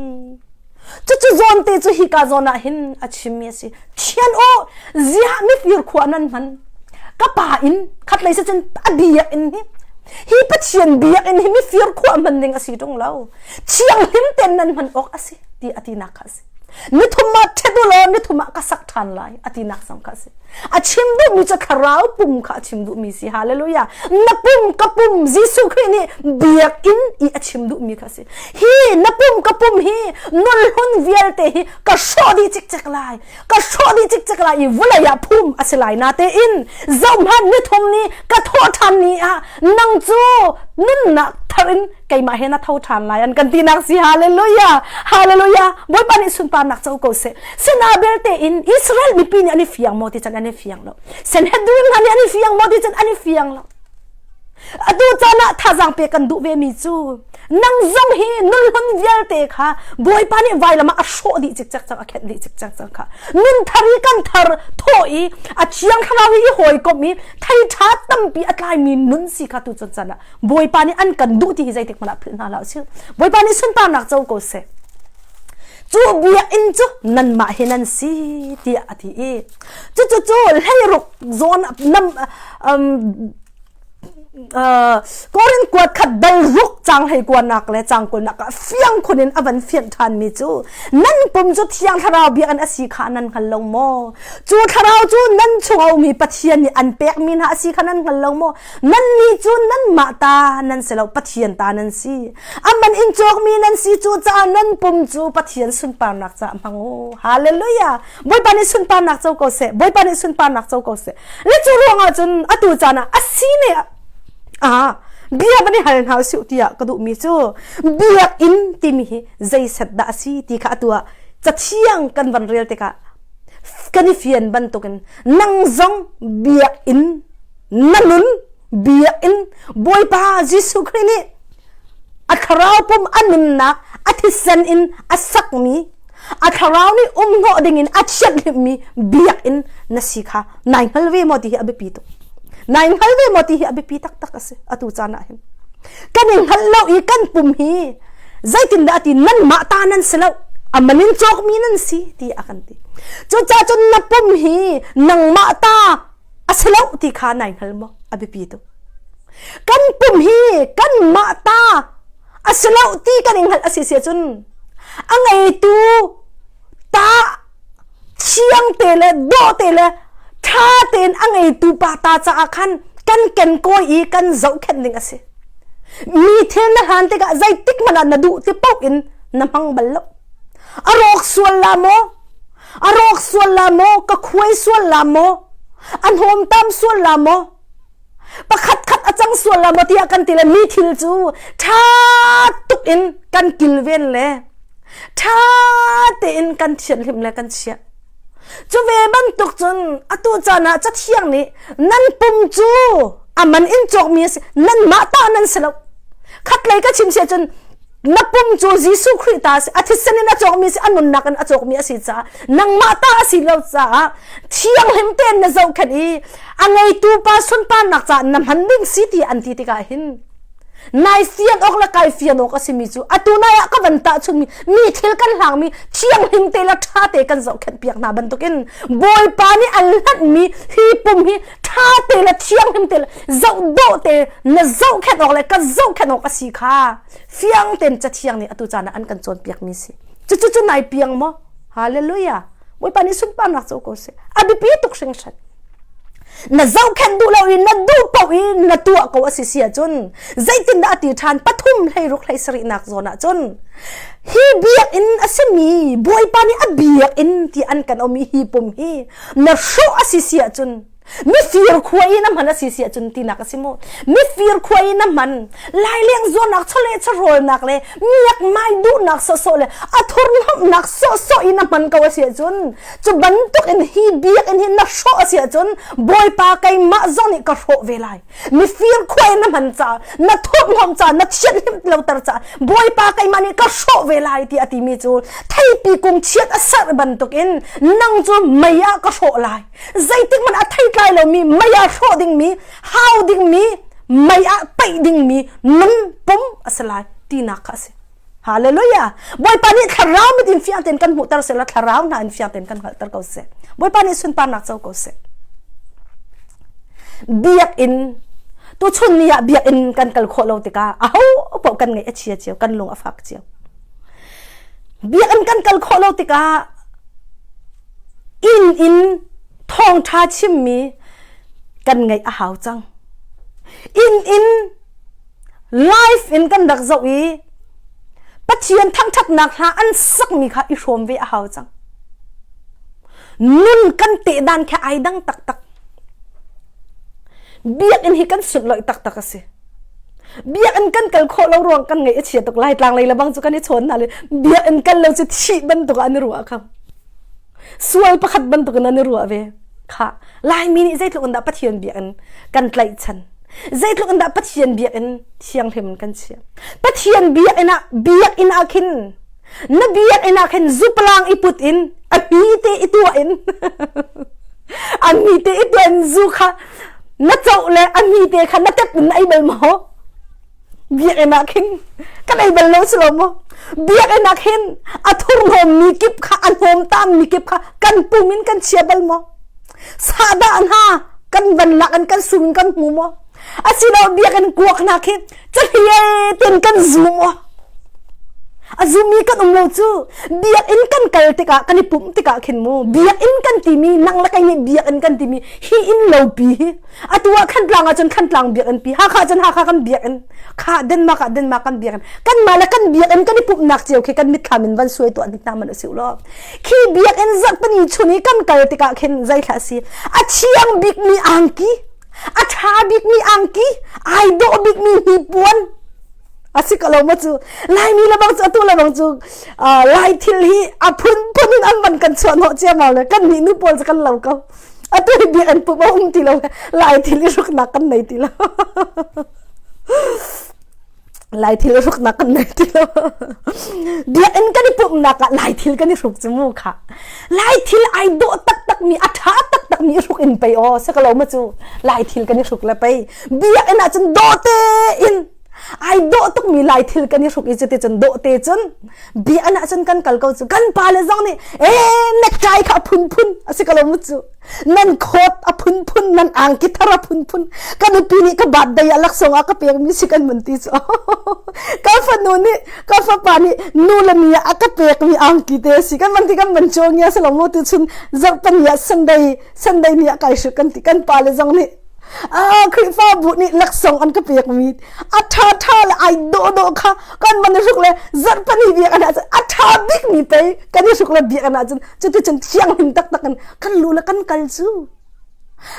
Cucu zawnte cu hika zawn ah hin a chimmi a si. Thian u, ziah mifir khua nan hman? Ka pa inn, khatlei si cun a biakinn hi, hi Pathian biakinn hi mifir khua hman ding a si ṭung lo. Thianghlim tein nan hman awk a si, ti a tinak kha a si. Nithum ah ṭhet u law nithum ah ka sak ṭhan lai a tinak zong kha a si. A chim duhmi cu thlarau pum kha a chim duhmi si. Hallelujah. Na pum ka pum Jesuh Khrih nih biakinn i a chim duhmi kha a si. Hi na pum ka pum hi nunhlun vialte hi ka hrawh dih cikcek lai. Ka hrawh dih cikcek lai i vawlei ah phum a si lai natein zohhmanh nithum ni ka thawh ṭhan ni ah nang cu nunnak thar in keimah he na tho ṭhan lai an kan tinak si. Hallelujah. Hallelujah. Bawipa nih sunparnak co ko seh. Sina belte in Israel mipi nih an i fiang maw ti cun an i fiang lo. Sanhedrin hna nih an i fiang maw ti cun an i fiang lo. Atu caan ah thazaang pek kan duh ve mi cu nang zong hi nunhlun vialte kha Bawipa nih vailam ah a hrawh dih cikcek cang a khenh dih cikcek cang kha nun thar i kan thar thawh i a thiang thlarau i hawikomh i thei ṭha tampi a tlaimi nun si kha tu cun caan ah Bawipa nih an kan duh ti hi zeitik hmanh ah philh hna hlah usih. Bawipa nih sunparnak co ko seh. Cu biakinn cu nanmah hi nan si tiah a ti i cucu cu hleiruk zawn nam um, uh, Korin kuat khat dal ruk cang hlei kuanak le cang kulnak ah fiang khun in a van fianh ṭhan mi cu nan pum cu thiang thlarau biakinn a si kha nan hngal lo maw cu thlarau cu nan chung a ummi Pathian nih an pek mi hna a si kha nan hngal lo maw nannih cu nanmah ta nan si lo Pathian ta nan si Aman in cawkmi nan si cu caah nan pum cu Pathian sunparnak caah hmang u. Hallelujah. Bawipa nih sunparnak co ko seh. Bawipa nih sunparnak co ko seh. Le cu ruangah cun atu caan ah a si ne ah bia van i hal hna usih tiah ka duhmi cu biakinn timi hi zeiset dah a si ti kha atu ah cathiang kan van rel tikah kan i fian bantukin nang zong biakinn na nun biakinn Bawipa Jesuh Khrih nih a thlarau pum a nunnak a thisen in a sakmi a thlarau nih um hnawh dingin a thianghlimmi biakinn na si kha nai hngal ve maw ti hi a biapi tuk nai hngal ve maw ti hi a biapi taktak a si atu caan ah hin kan i hngalh lo i kan pum hi zeitindah ti nanmah ta nan si lo a man in cawkmi nan si ti a kan ti cucaah cun na pum hi nangmah ta a si lo ti kha nai hngal maw a biapi tuk kan pum hi kanmah ta a si lo ti kan i hngalh a si si ahcun a ngeitu ta thiang te le dawh te le ṭha tein a ngeitu pa ta caah khan kan kenkawi i kan zohkhenh ding a si mi thil na hlan tikah zeitik hmanh ah na duh ti paoh in na hmang bal lo a rawk sual la maw A rawk sual la maw? Ka khuai sual la maw? A hnawmtam sual la maw? Pakhat khat a cang sual la maw tiah kan ti le mi thil cu ṭha tuk in kan kilven le ṭha tein kan thianhhlimh le kan chiah. Cu ve bantuk cun atu caan ah Cathiang nih nan pum cu a man in cawkmi a si, nanmah ta nan si lo. Khatlei ka chim si ahcun na pum cu Jesuh Khrih ta a si a thisen in a cawkmi si a nunnak in a cawkmi a si caah nangmah ta a si lo caah thianghlim tein na zohkhenh i a ngeitu pa sunparnak caah na hman ding si ti an ti tikah hin nai fian awk le kai fian awk a simi cu atu nai ah ka van tahchunmi mi thil kan hlangmi thianghlim te le ṭha te kan zohkhenh piak hna bantukin Bawipa nih an hlanhmi hi pum hi ṭha te le thianghlim te le zoh dawh te na zohkhenh awk le ka zohkhenh awk a si kha fiang tein cathiang nih atu caan ah an kan cawnpiakmi si cucu cu nai piang maw hallelujah bawipa nih sunparnak co ko seh a biapi tuk hringhran na zohkhenh duh lo i na duh paoh i na tuah ko a si si ahcun zeitindah a ti ṭhan pathum hleiruk hlei sarihnak zawn ahcun hi biakinn a simi bawipa nih a biakinn ti an kan omi hi pum hi na hrawh a si si ahcun mifir khua i na hman a si si ahcun tinak a si mu mifir khua i na hman laileng zuarnak chawleh chawhrawlnak le miakmai duhnak sawhsawh le a thurhnawmhnak sawhsawh i na hman ko a si ahcun cu bantuk in hi biakinn hi na hrawh a si ahcun bawipa keimah zong nih ka hrawh ve lai mifir khua in na hman caah na thurhnawm caah na thianhhlimh loter caah bawipa keimah nih ka hrawh ve lai ti a timi cu theipi kung chiat a serh bantukin nang cu mei ah ka hrawh lai zeitik hmanh a theitlai lomi mei ah hrawh dingmi hau dingmi mei ah paih dingmi nung pum a si lai tinak kha a si Hallelujah. Bawipa nih thlarau mit in fiang tein kan hmuhter seh la thlarau hna in fiang tein kan hngalhter ko seh. Bawipa nih sunparnak co ko seh. Biakinn tuchun ni ah biakinn kan kal khawh lo tikah aho paoh kan ngaih a chia cio kan lung a fak cio. Biakinn kan kal khawh lo tikah. Inn in thawngṭha chimmi kan ngeih a hau cang. Inn in live in kan rak zoh i Pathian thangṭhatnak hla an sakmi kha i hrawm ve a hau cang. Nun kan tehdan kha ai dang taktak. Biakinn hi kan sunlawih taktak a si. Biakinn kan kal khawh lo ruang kan ngaih a chia tuk lai tlang lei le bang cu kan i chawn hna le biakinn kal lo cu thih bantuk ah an i ruah kha. Sual pakhat bantuk in an i ruah ve. Kha Laimi nih zeitluk in dah Pathian biakinn kan tlaihchan. Zeitluk in dah Pathian biakinn thianghlim in kan chiah. Pathian biakinn ah biakinn ah khin na biakinn ah khin zupalang i put in a mi te i tuah in a mi te i tuah in zu kha na coh le a mi te kha na tep in na ei bal maw biakinn ah khin kan ei bal lo si lo maw biakinn ah khin a thurhnawm mi kip kha a hnawmtam mi kip kha kan pum in kan chia bal maw sahdah hna kan van lak in kan sum in kan hmu maw asilo biakinn kuak hna khi cahliai ten kan zum maw a zummi kan um lo cu biakinn kan kal tikah kan i pumh tikah khin mu biakinn kan timi nang le kei nih biakinn kan timi hi inn lo pi hi atu ah Thantlang ah cun Thantlang biakinn pi Hakha cun Hakha kan biakinn kha Denmark ah Denmark kan biakinn kan mah le kan biakinn kan i pumhnak cio khi kan mitthlam in van suai tuah hna man usih law khi biakinn zarhpini chun i kan kal tikah khin zeithla si a thiang bikmi angki a ṭha bikmi angki ai dawh bikmi hnipuan a si ko lo ma cu Laimi le bang cu atu le bang cu Lai thil hi a phunphun in an van kan chuah hnawh ciammam le kan nih nu pawl cu kan lo ko atu hi biakinn pum a um ti lo Lai thil i hruknak kan nei ti lo Lai thil i hruknak kan nei ti lo biakinn kan i pumhnak ah Lai thil kan i hruk cu mu kha Lai thil ai dawh taktak mi a ṭha taktak mi i hruk in pei aw si ko lo ma cu Lai thil kan i hruk le pei biakinn ah cun dawh tein ai dawh tukmi lai thil kan i hruk i cuti cun dawh te cun biakinn ah cun kan kal ko cu kan pa le zong nih ee necktie kha a phunphun a si ko lo mu cu nan coat a phunphun nan angki thar a phunphun ka nupi nih ka birthday ah laksawng ah ka pekmi si kan mun ti cu ka fanu nih ka fapa nih nu le mi ah a ka pekmi angki te si kan man ti kan man chuang ya selo mu tu chun zarhpani ah Sunday Sunday ni ah kai hruk kan ti kan pa le zong nih Ah, Khrihfabu nih laksawng an ka pekmi a ṭha ṭha le ai dawhdawh kha kan van i hruk le zarhpani biakinn ahcun a ṭha bikmi pei kan i hruk le biakinn ahcun cuticun thianghlim taktak in kan lu le kan kal cu.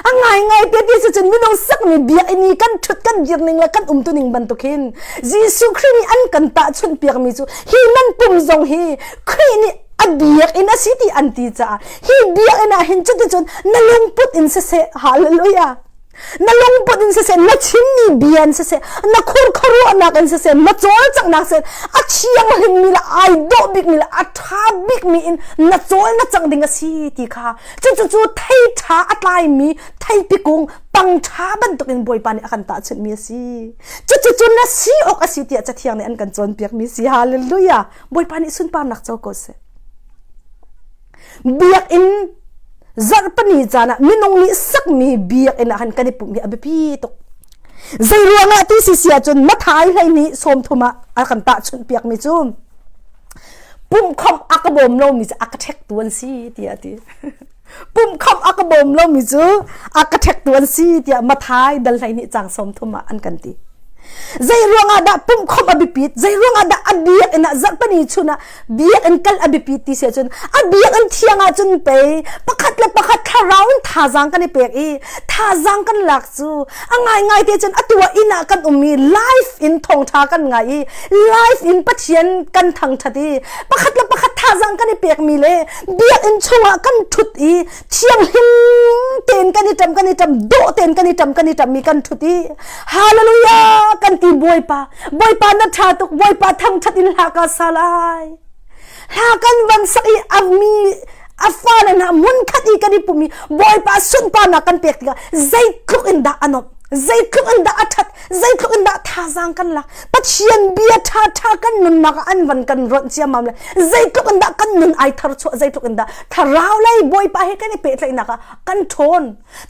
A ngaingai te ti si cun minung sakmi biakinn i kan ṭhut kan dir ning le kan umtu ning bantuk hin Jesuh Khrih nih an kan tahchunh piakmi cu hi nan pum zong hi Khrih nih a biakinn a si ti an ti caah hi biakinn ah hin cuticun na lungput in siseh hallelujah na lungput in siseh na chimmi bia in siseh na khurkharuahnak in siseh na cawlcanghnak siseh a thianghlimmi le ai dawh bikmi le a ṭha bikmi in na cawl na cang ding a si ti kha cucu thei ṭha a tlaimi theipi kung pang ṭha bantukin Bawipa nih a kan tahchunhmi a si cucu na si awk a si tiah Cathiang nih an kan cawnpiakmi si hallelujah Bawipa nih sunparnak co ko seh. Biakinn zarhpini caan ah minung nih sakmi biakinn ah khan kan i pumh hi a biapi tuk. Zei ruangah ti si si ahcun Mathai 12 30 ah a kan tahchunh piakmi cu pumhkhawmh a ka bawm lomi cu a ka ṭhektu an si tiah a ti. Pumhkhawmh a ka bawm lomi cu a ka ṭhektu an si tiah Mathai dal 12 caang 30 ah an kan ti. Zei ruangah dah pumhkhawmh a biapit? Zei ruangah dah a biakinn ah zarhpini chun ah biakinn kal a biapit ti si ahcun a biakinn thiang ahcun pei pakhat le pakhat thlarau in thazaang kan i pek i thazaang kan lak cu a ngaingai te cun atu ah inn ah kan um i live in thawngṭha kan ngai i live in Pathian kan thangṭhat i pakhat le pakhat thazaang kan i pekmi le biakinn chungah kan ṭhut i thianghlim tein kan i ṭam kan i ṭam dawh tein kan i ṭam kan i ṭam i kan ṭhut i hallelujah kan ti bawipa bawipa na ṭha tuk bawipa thangṭhat in hla ka sa lai hla kan van sak i a mi a fale hna hmunkhat i kan i pum i bawipa sunparnak kan pek tikah zeitluk in dah a nuamh zeitluk in dah a ṭhat zeitluk in dah thazaang kan lak Pathian bia ṭha ṭha kan nunnak ah an van kan ronh ciammam le zeitluk in dah kan nun ai thar chuah zeitluk in dah thlarau lei Bawipa he kan i pehtlaihnak ah kan ṭhawn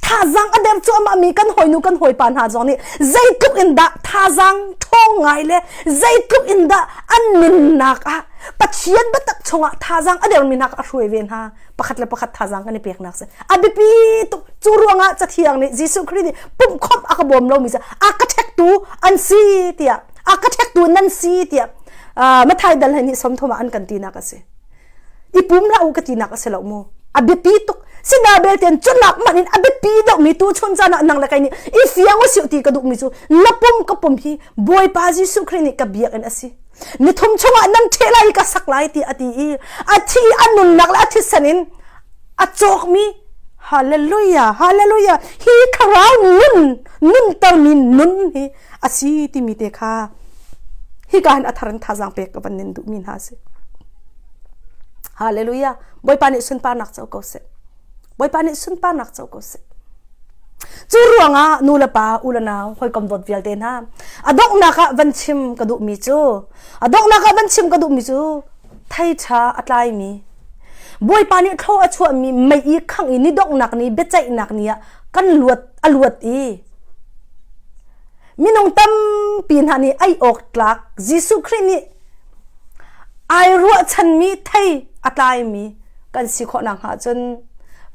thazaang a der cuahmah mi kan hawinu kan hawipa hna zong nih zeitluk in dah thazaang ṭhawng ngai le zeitluk in dah an nunnak ah. Pathian biatak chungah thazaang a dermi hna kha a hruai ve hna. Pakhat le pakhat thazaang kan i peknak si. A biapi tuk. Cu ruangah Cathiang nih Jesuh Khrih nih pumhkhawmh a ka bawm lomi cu a ka ṭhektu an si tiah a ka ṭhektu nan si tiah Matthai dal hlei nih 30 ah an kan tinak a si. I pum hlah u ka tinak a si lo mu. A biapi tuk. Sina belte cunak man in a biapi deuhmi tu chun caan ah nang le kei nih i fiang u sih ti ka duhmi cu na pum ka pum hi Bawipa Jesuh Khrih nih ka biakinn a si. Nithum chungah nan ṭheh lai i ka sak lai ti a ti i a thi a nunnak le a thisen in a cawkmi hallelujah hallelujah hi thlarau nun nuntermi nun hi a si timi te kha hika hin a thar in thazaang pek ka van nin duhmi hna a si. Hallelujah Bawipa nih sunparnak co ko seh. Bawipa nih sunparnak co ko seh. Cu ruangah nu le pa, u le nau, hawikom dawt vialte hna, a donghnak ah van chim ka duhmi cu, a donghnak ah van chim ka duhmi cu, thei ṭha a tlaimi, Bawipa nih thlaw a chuahmi mei i khangh i ni donghnak ni biaceihnak ni ah kan luat a luat i minung tampi hna nih ei awk tlak Jesuh Khrih nih ai ruahchanmi thei a tlaimi kan si khawh nakhnga cun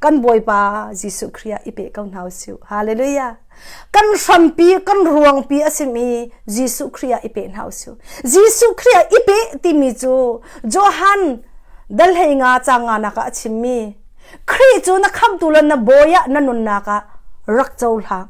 kan Bawipa Jesuh Khrih ah i pe ko hna usih. Hallelujah. Kan hrampi, kan ruangpi a simi Jesuh Khrih ah i pe hna usih. Jesuh Khrih ah i pe timi cu Johan dal hlei nga cang nga nak ah a chimmi Khrih cu na khamtu le na bawi ah na nunnak ah rak cohlang.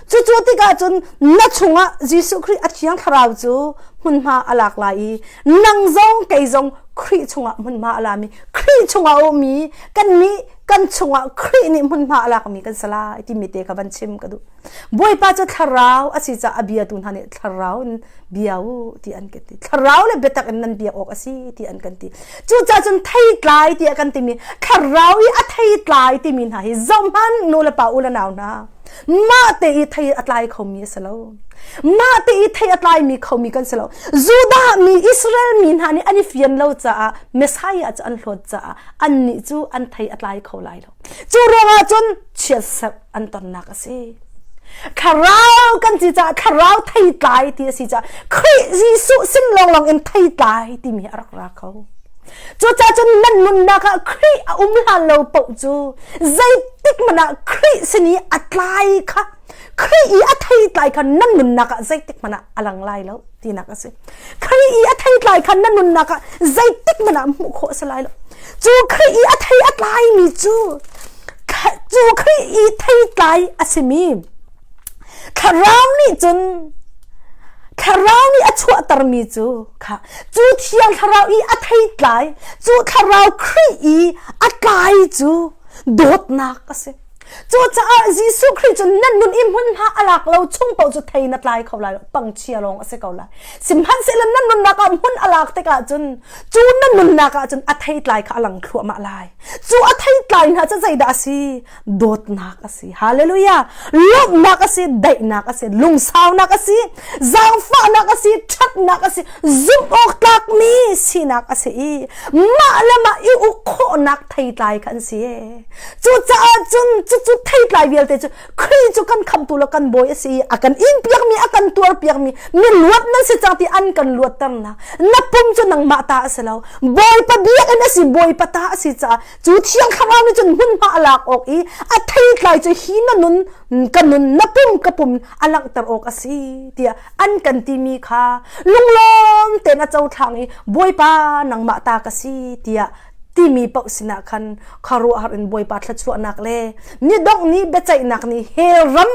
Cucu tikah cun na chungah Jesuh Khrih a Thiang Thlarau cu hmunhma a lak lai i nang zong kei zong Khrih chungah hmunhma a lami Khrih chungah a ummi kannih kan chungah Khrih nih hmunhma a lakmi kan si lai timi te kha van chim ka duh. Bawipa cu thlarau a si caah a biatu hna nih thlarau in bia u ti an kan ti. Thlarau le biatak in nan biak awk a si ti an kan ti. Cucaah cun theitlai tiah kan timi thlarau i a theitlai timi hna hi zohhmanh nu le pa u le nau hna mah te i thei a tlai khomi a si lo. Mah te i thei a tlaimi khomi kan si lo. Judah mi Israel mi hna nih an i fian lo caah Messiah cu an hlawt caah annih cu an thei a tlai kho lai lo. Cu ruangah cun chiatserh an tonnak a si. Thlarau kan si caah thlarau theitlai ti a si caah Khrih Jesuh sin lawnglawng in theitlai timi a rak ra kho. Cucaah cun nan nunnak ah Khrih a um hlan lo paoh cu zeitik hmanh ah Khrih sin i a tlai kha Khrih i a theitlai kha nan nunnak ah zeitik hmanh ah a lang lai lo tinak a si. Khrih i a theitlai kha na nunnak ah zeitik hmanh ah hmuh khawh a si lai lo. Cu Khrih i a thei a tlaimi cu cu Khrih i theitlai a simi thlarau nih cun thlarau nih a chuahtermi cu kha cu thiang thlarau i a theitlai cu thlarau Khrih i a tlai cu dawtnak a si. Cucaah Jesuh Khrih cu nan nun i hmunhma a lak lo chung paoh cu thei na tlai kho lai lo, pangchia lawng a si ko lai. Sihmanhsehlaw nan nunnak ah hmun a lak tikah cun cu na nunnak ah cun a theitlai kha a lang thluahmah lai. Cu a theitlai hna cu zeidah a si? Dawtnak a si. Hallelujah! Lawmhnak a si, daihnak a si, lungsaunak a si, zaangfahnak a si, ṭhatnak a si, zumh awk tlakmi sinak a si i mah le mah i uk khawhnak theitlai kha an si. Cucaah cun cucu theitlai vialte cu Khrih cu kan khamtu le kan bawi a si i a kan inpiakmi a kan tuarpiakmi mi luat nan si cang ti an kan luatternak na pum cu nangmah ta a si lo Bawipa biakinn a si Bawipa ta a si caah cu thiang thlarau nih cun hmunhma a lak awk i a theitlai cu hi na nun ka nun na pum ka pum a langhter awk a si tiah an kan timi kha lunglawm tein a cohlang i Bawipa nangmah ta ka si tiah timi paoh sinah khan khuaruahhar in Bawipa thluachuahnak le ni dongh ni biaceihnak ni hell ram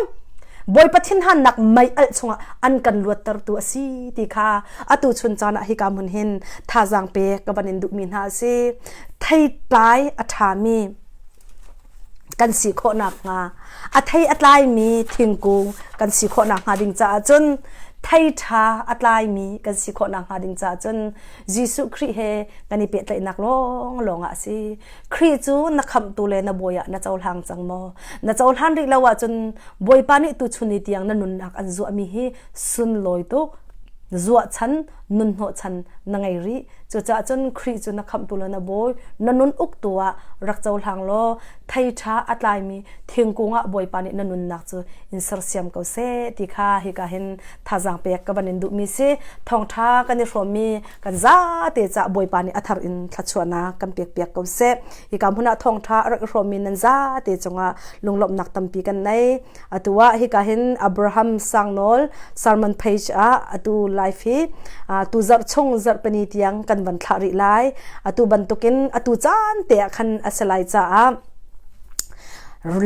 Bawipa thinhannak mei alh chungah an kan luattertu a si ti kha atu chun caan ah hika hmun hin thazaang pek ka van in duhmi hna a si. Theitlai a ṭhami kan si khawh nakhnga a thei a tlaimi thingkung kan si khawh nakhnga ding caah cun thei ṭha a tlaimi kan si khawh nakhnga ding caah cun Jesuh Khrih he kan i pehtlaihnak lawnglawng ah a si. Khrih cu na khamhtu le na bawi ah na cohlang cang maw? Na cohlan rih lo ahcun Bawipa nih tuchun ni tiang na nunnak an zuahmi hi sunlawi tuk, zuahchan. nun hnawhchan na ngei rih. Cucaah cun Khrih cu na khamhtu le na bawi, na nun uktu ah rak cohlang law thei ṭha a tlaimi thingkung ah Bawipa nih na nunnak cu in sersiam ko seh ti kha hika hin thazaang pek ka van in duhmi si. Thawngṭha kan i hrawmmi kan zate cah Bawipa nih a thar in thluachuahnak kan pekpiak ko seh. Hika hmun ah thawngṭha a rak i hrawmmi nan zate cungah lunglawmhnak tampi kan nei. Atu ah hika hin Abraham Sangnawl sermon page ah atu live hi tu zarh chung zarhpini tiang kan van thlah rih lai. Atu bantukin atu caan te ah khan a si lai caah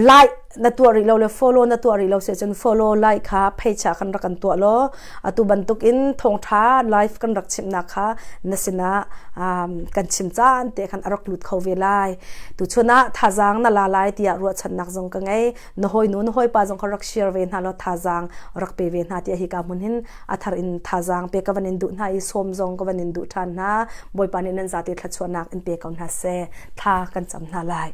like na tuah rih lo le follow na tuah rih lo si cun follow like kha page ah kan rak kan tuah law atu bantukin thawngtha live kan rak chimnak kha na sinah um, kan chim caan te khan a rak lut kho ve lai tu chun ah thazaang na la lai tiah ruahchannak zong ka ngei na hawinu na hawipa zong kha rak share ve hna law thazaang rak pe ve hna tiah hika hmun hin a thar in thazaang pe ka van in duh hna i sawm zong ka van in duh ṭhan hna. Bawipa nih nan zate thluachuahnak in pe ko hna seh. Thla kan cam hna lai.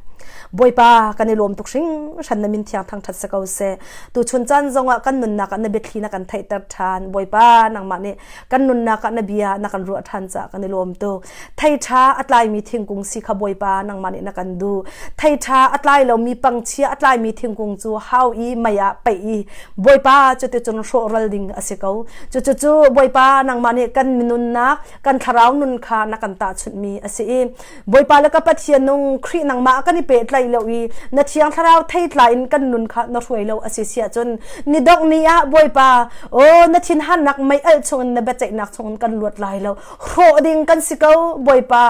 Bawipa kan i lawm tuk hringhran na min thiang thangṭhat si ko seh. Tuchun caan zongah kan nunnak ah na biathli na kan theihter ṭhan. Bawipa nangmah nih kan nunnak ah na bia na kan ruah ṭhan caah kan i lawm tuk. Thei ṭha a tlaimi thingkung si kha Bawipa nangmah nih na kan duh. Thei ṭha a tlai lomi pangchia a tlaimi thingkung cu hau i mei ah paih i Bawipa cuticun hrawhral ding a si ko. Cucucu Bawipa nangmah nih kan minunnak, kan thlarau nun kha na kan tahchunhmi a si i Bawipa le ka Pathian nung Khrih nangmah kan i pehtlaih lo i na thiang thlarau theitlai in kan nun kha na hruai lo a si siah cun ni dongh ni ah Bawipa aw na thinhannak mei alh chungin na biaceihnak chungin kan luat lai lo hrawh ding kan si ko Bawipa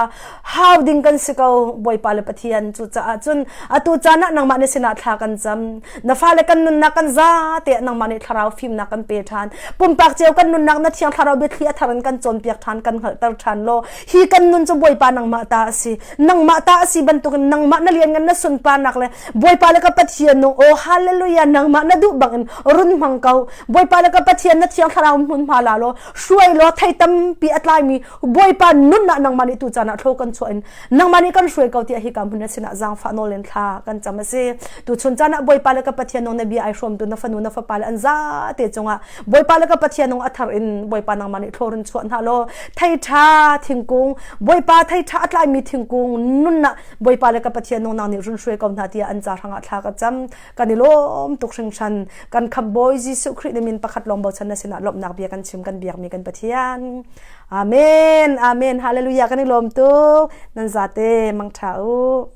hau ding kan si ko Bawipa le Pathian cucaah cun atu caan ah nangmah na sinah thla kan cam Na fale kan nunnak kan za te nangmah nih thlarau fimnak kan pe ṭhan. Pumpak cio kan nunnak na thiang thlarau biathli a thar in kan cawnpiak ṭhan kan hngalhter ṭhan law hi kan nun cu Bawipa nangmah ta a si. Nangmah ta a si bantukin nangmah na lianngan na sunparnak le Bawipa le ka Pathian nung aw hallelujah nangmah na duh bangin run hmang ko. Bawipa le ka Pathian na thiang thlarau hmunhma la law hruai law thei tampi a tlaimi Bawipa nun ah nangmah nih tu caan ah thlo kan chuah in nangmah nih kan hruai ko tiah hika hmun na sinah zaangfah nawl in thla kan cam a si tuchun caan ah Bawipa le ka Pathian nung na bia ai hrawmtu na fanu na fapa le an zate cungah Bawipa le ka Pathian nung a thar in Bawipa nangmah nih thlawrin chuah hna law thei ṭha thingkung Bawipa thei ṭha a tlaimi thingkung nun ah Bawipa le ka Pathian nung nang nih run hruai ko hna tiah an ca hrangah thla ka cam kan i lawm tuk hringhran kan khamh-bawi Jesuh Khrih na min pakhat lawng bochan na sinah lawmhnak bia kan chim kan biakmi kan Pathian Amen. Amen. Hallelujah. Kan i lawm tuk. Nan zate mangtha u.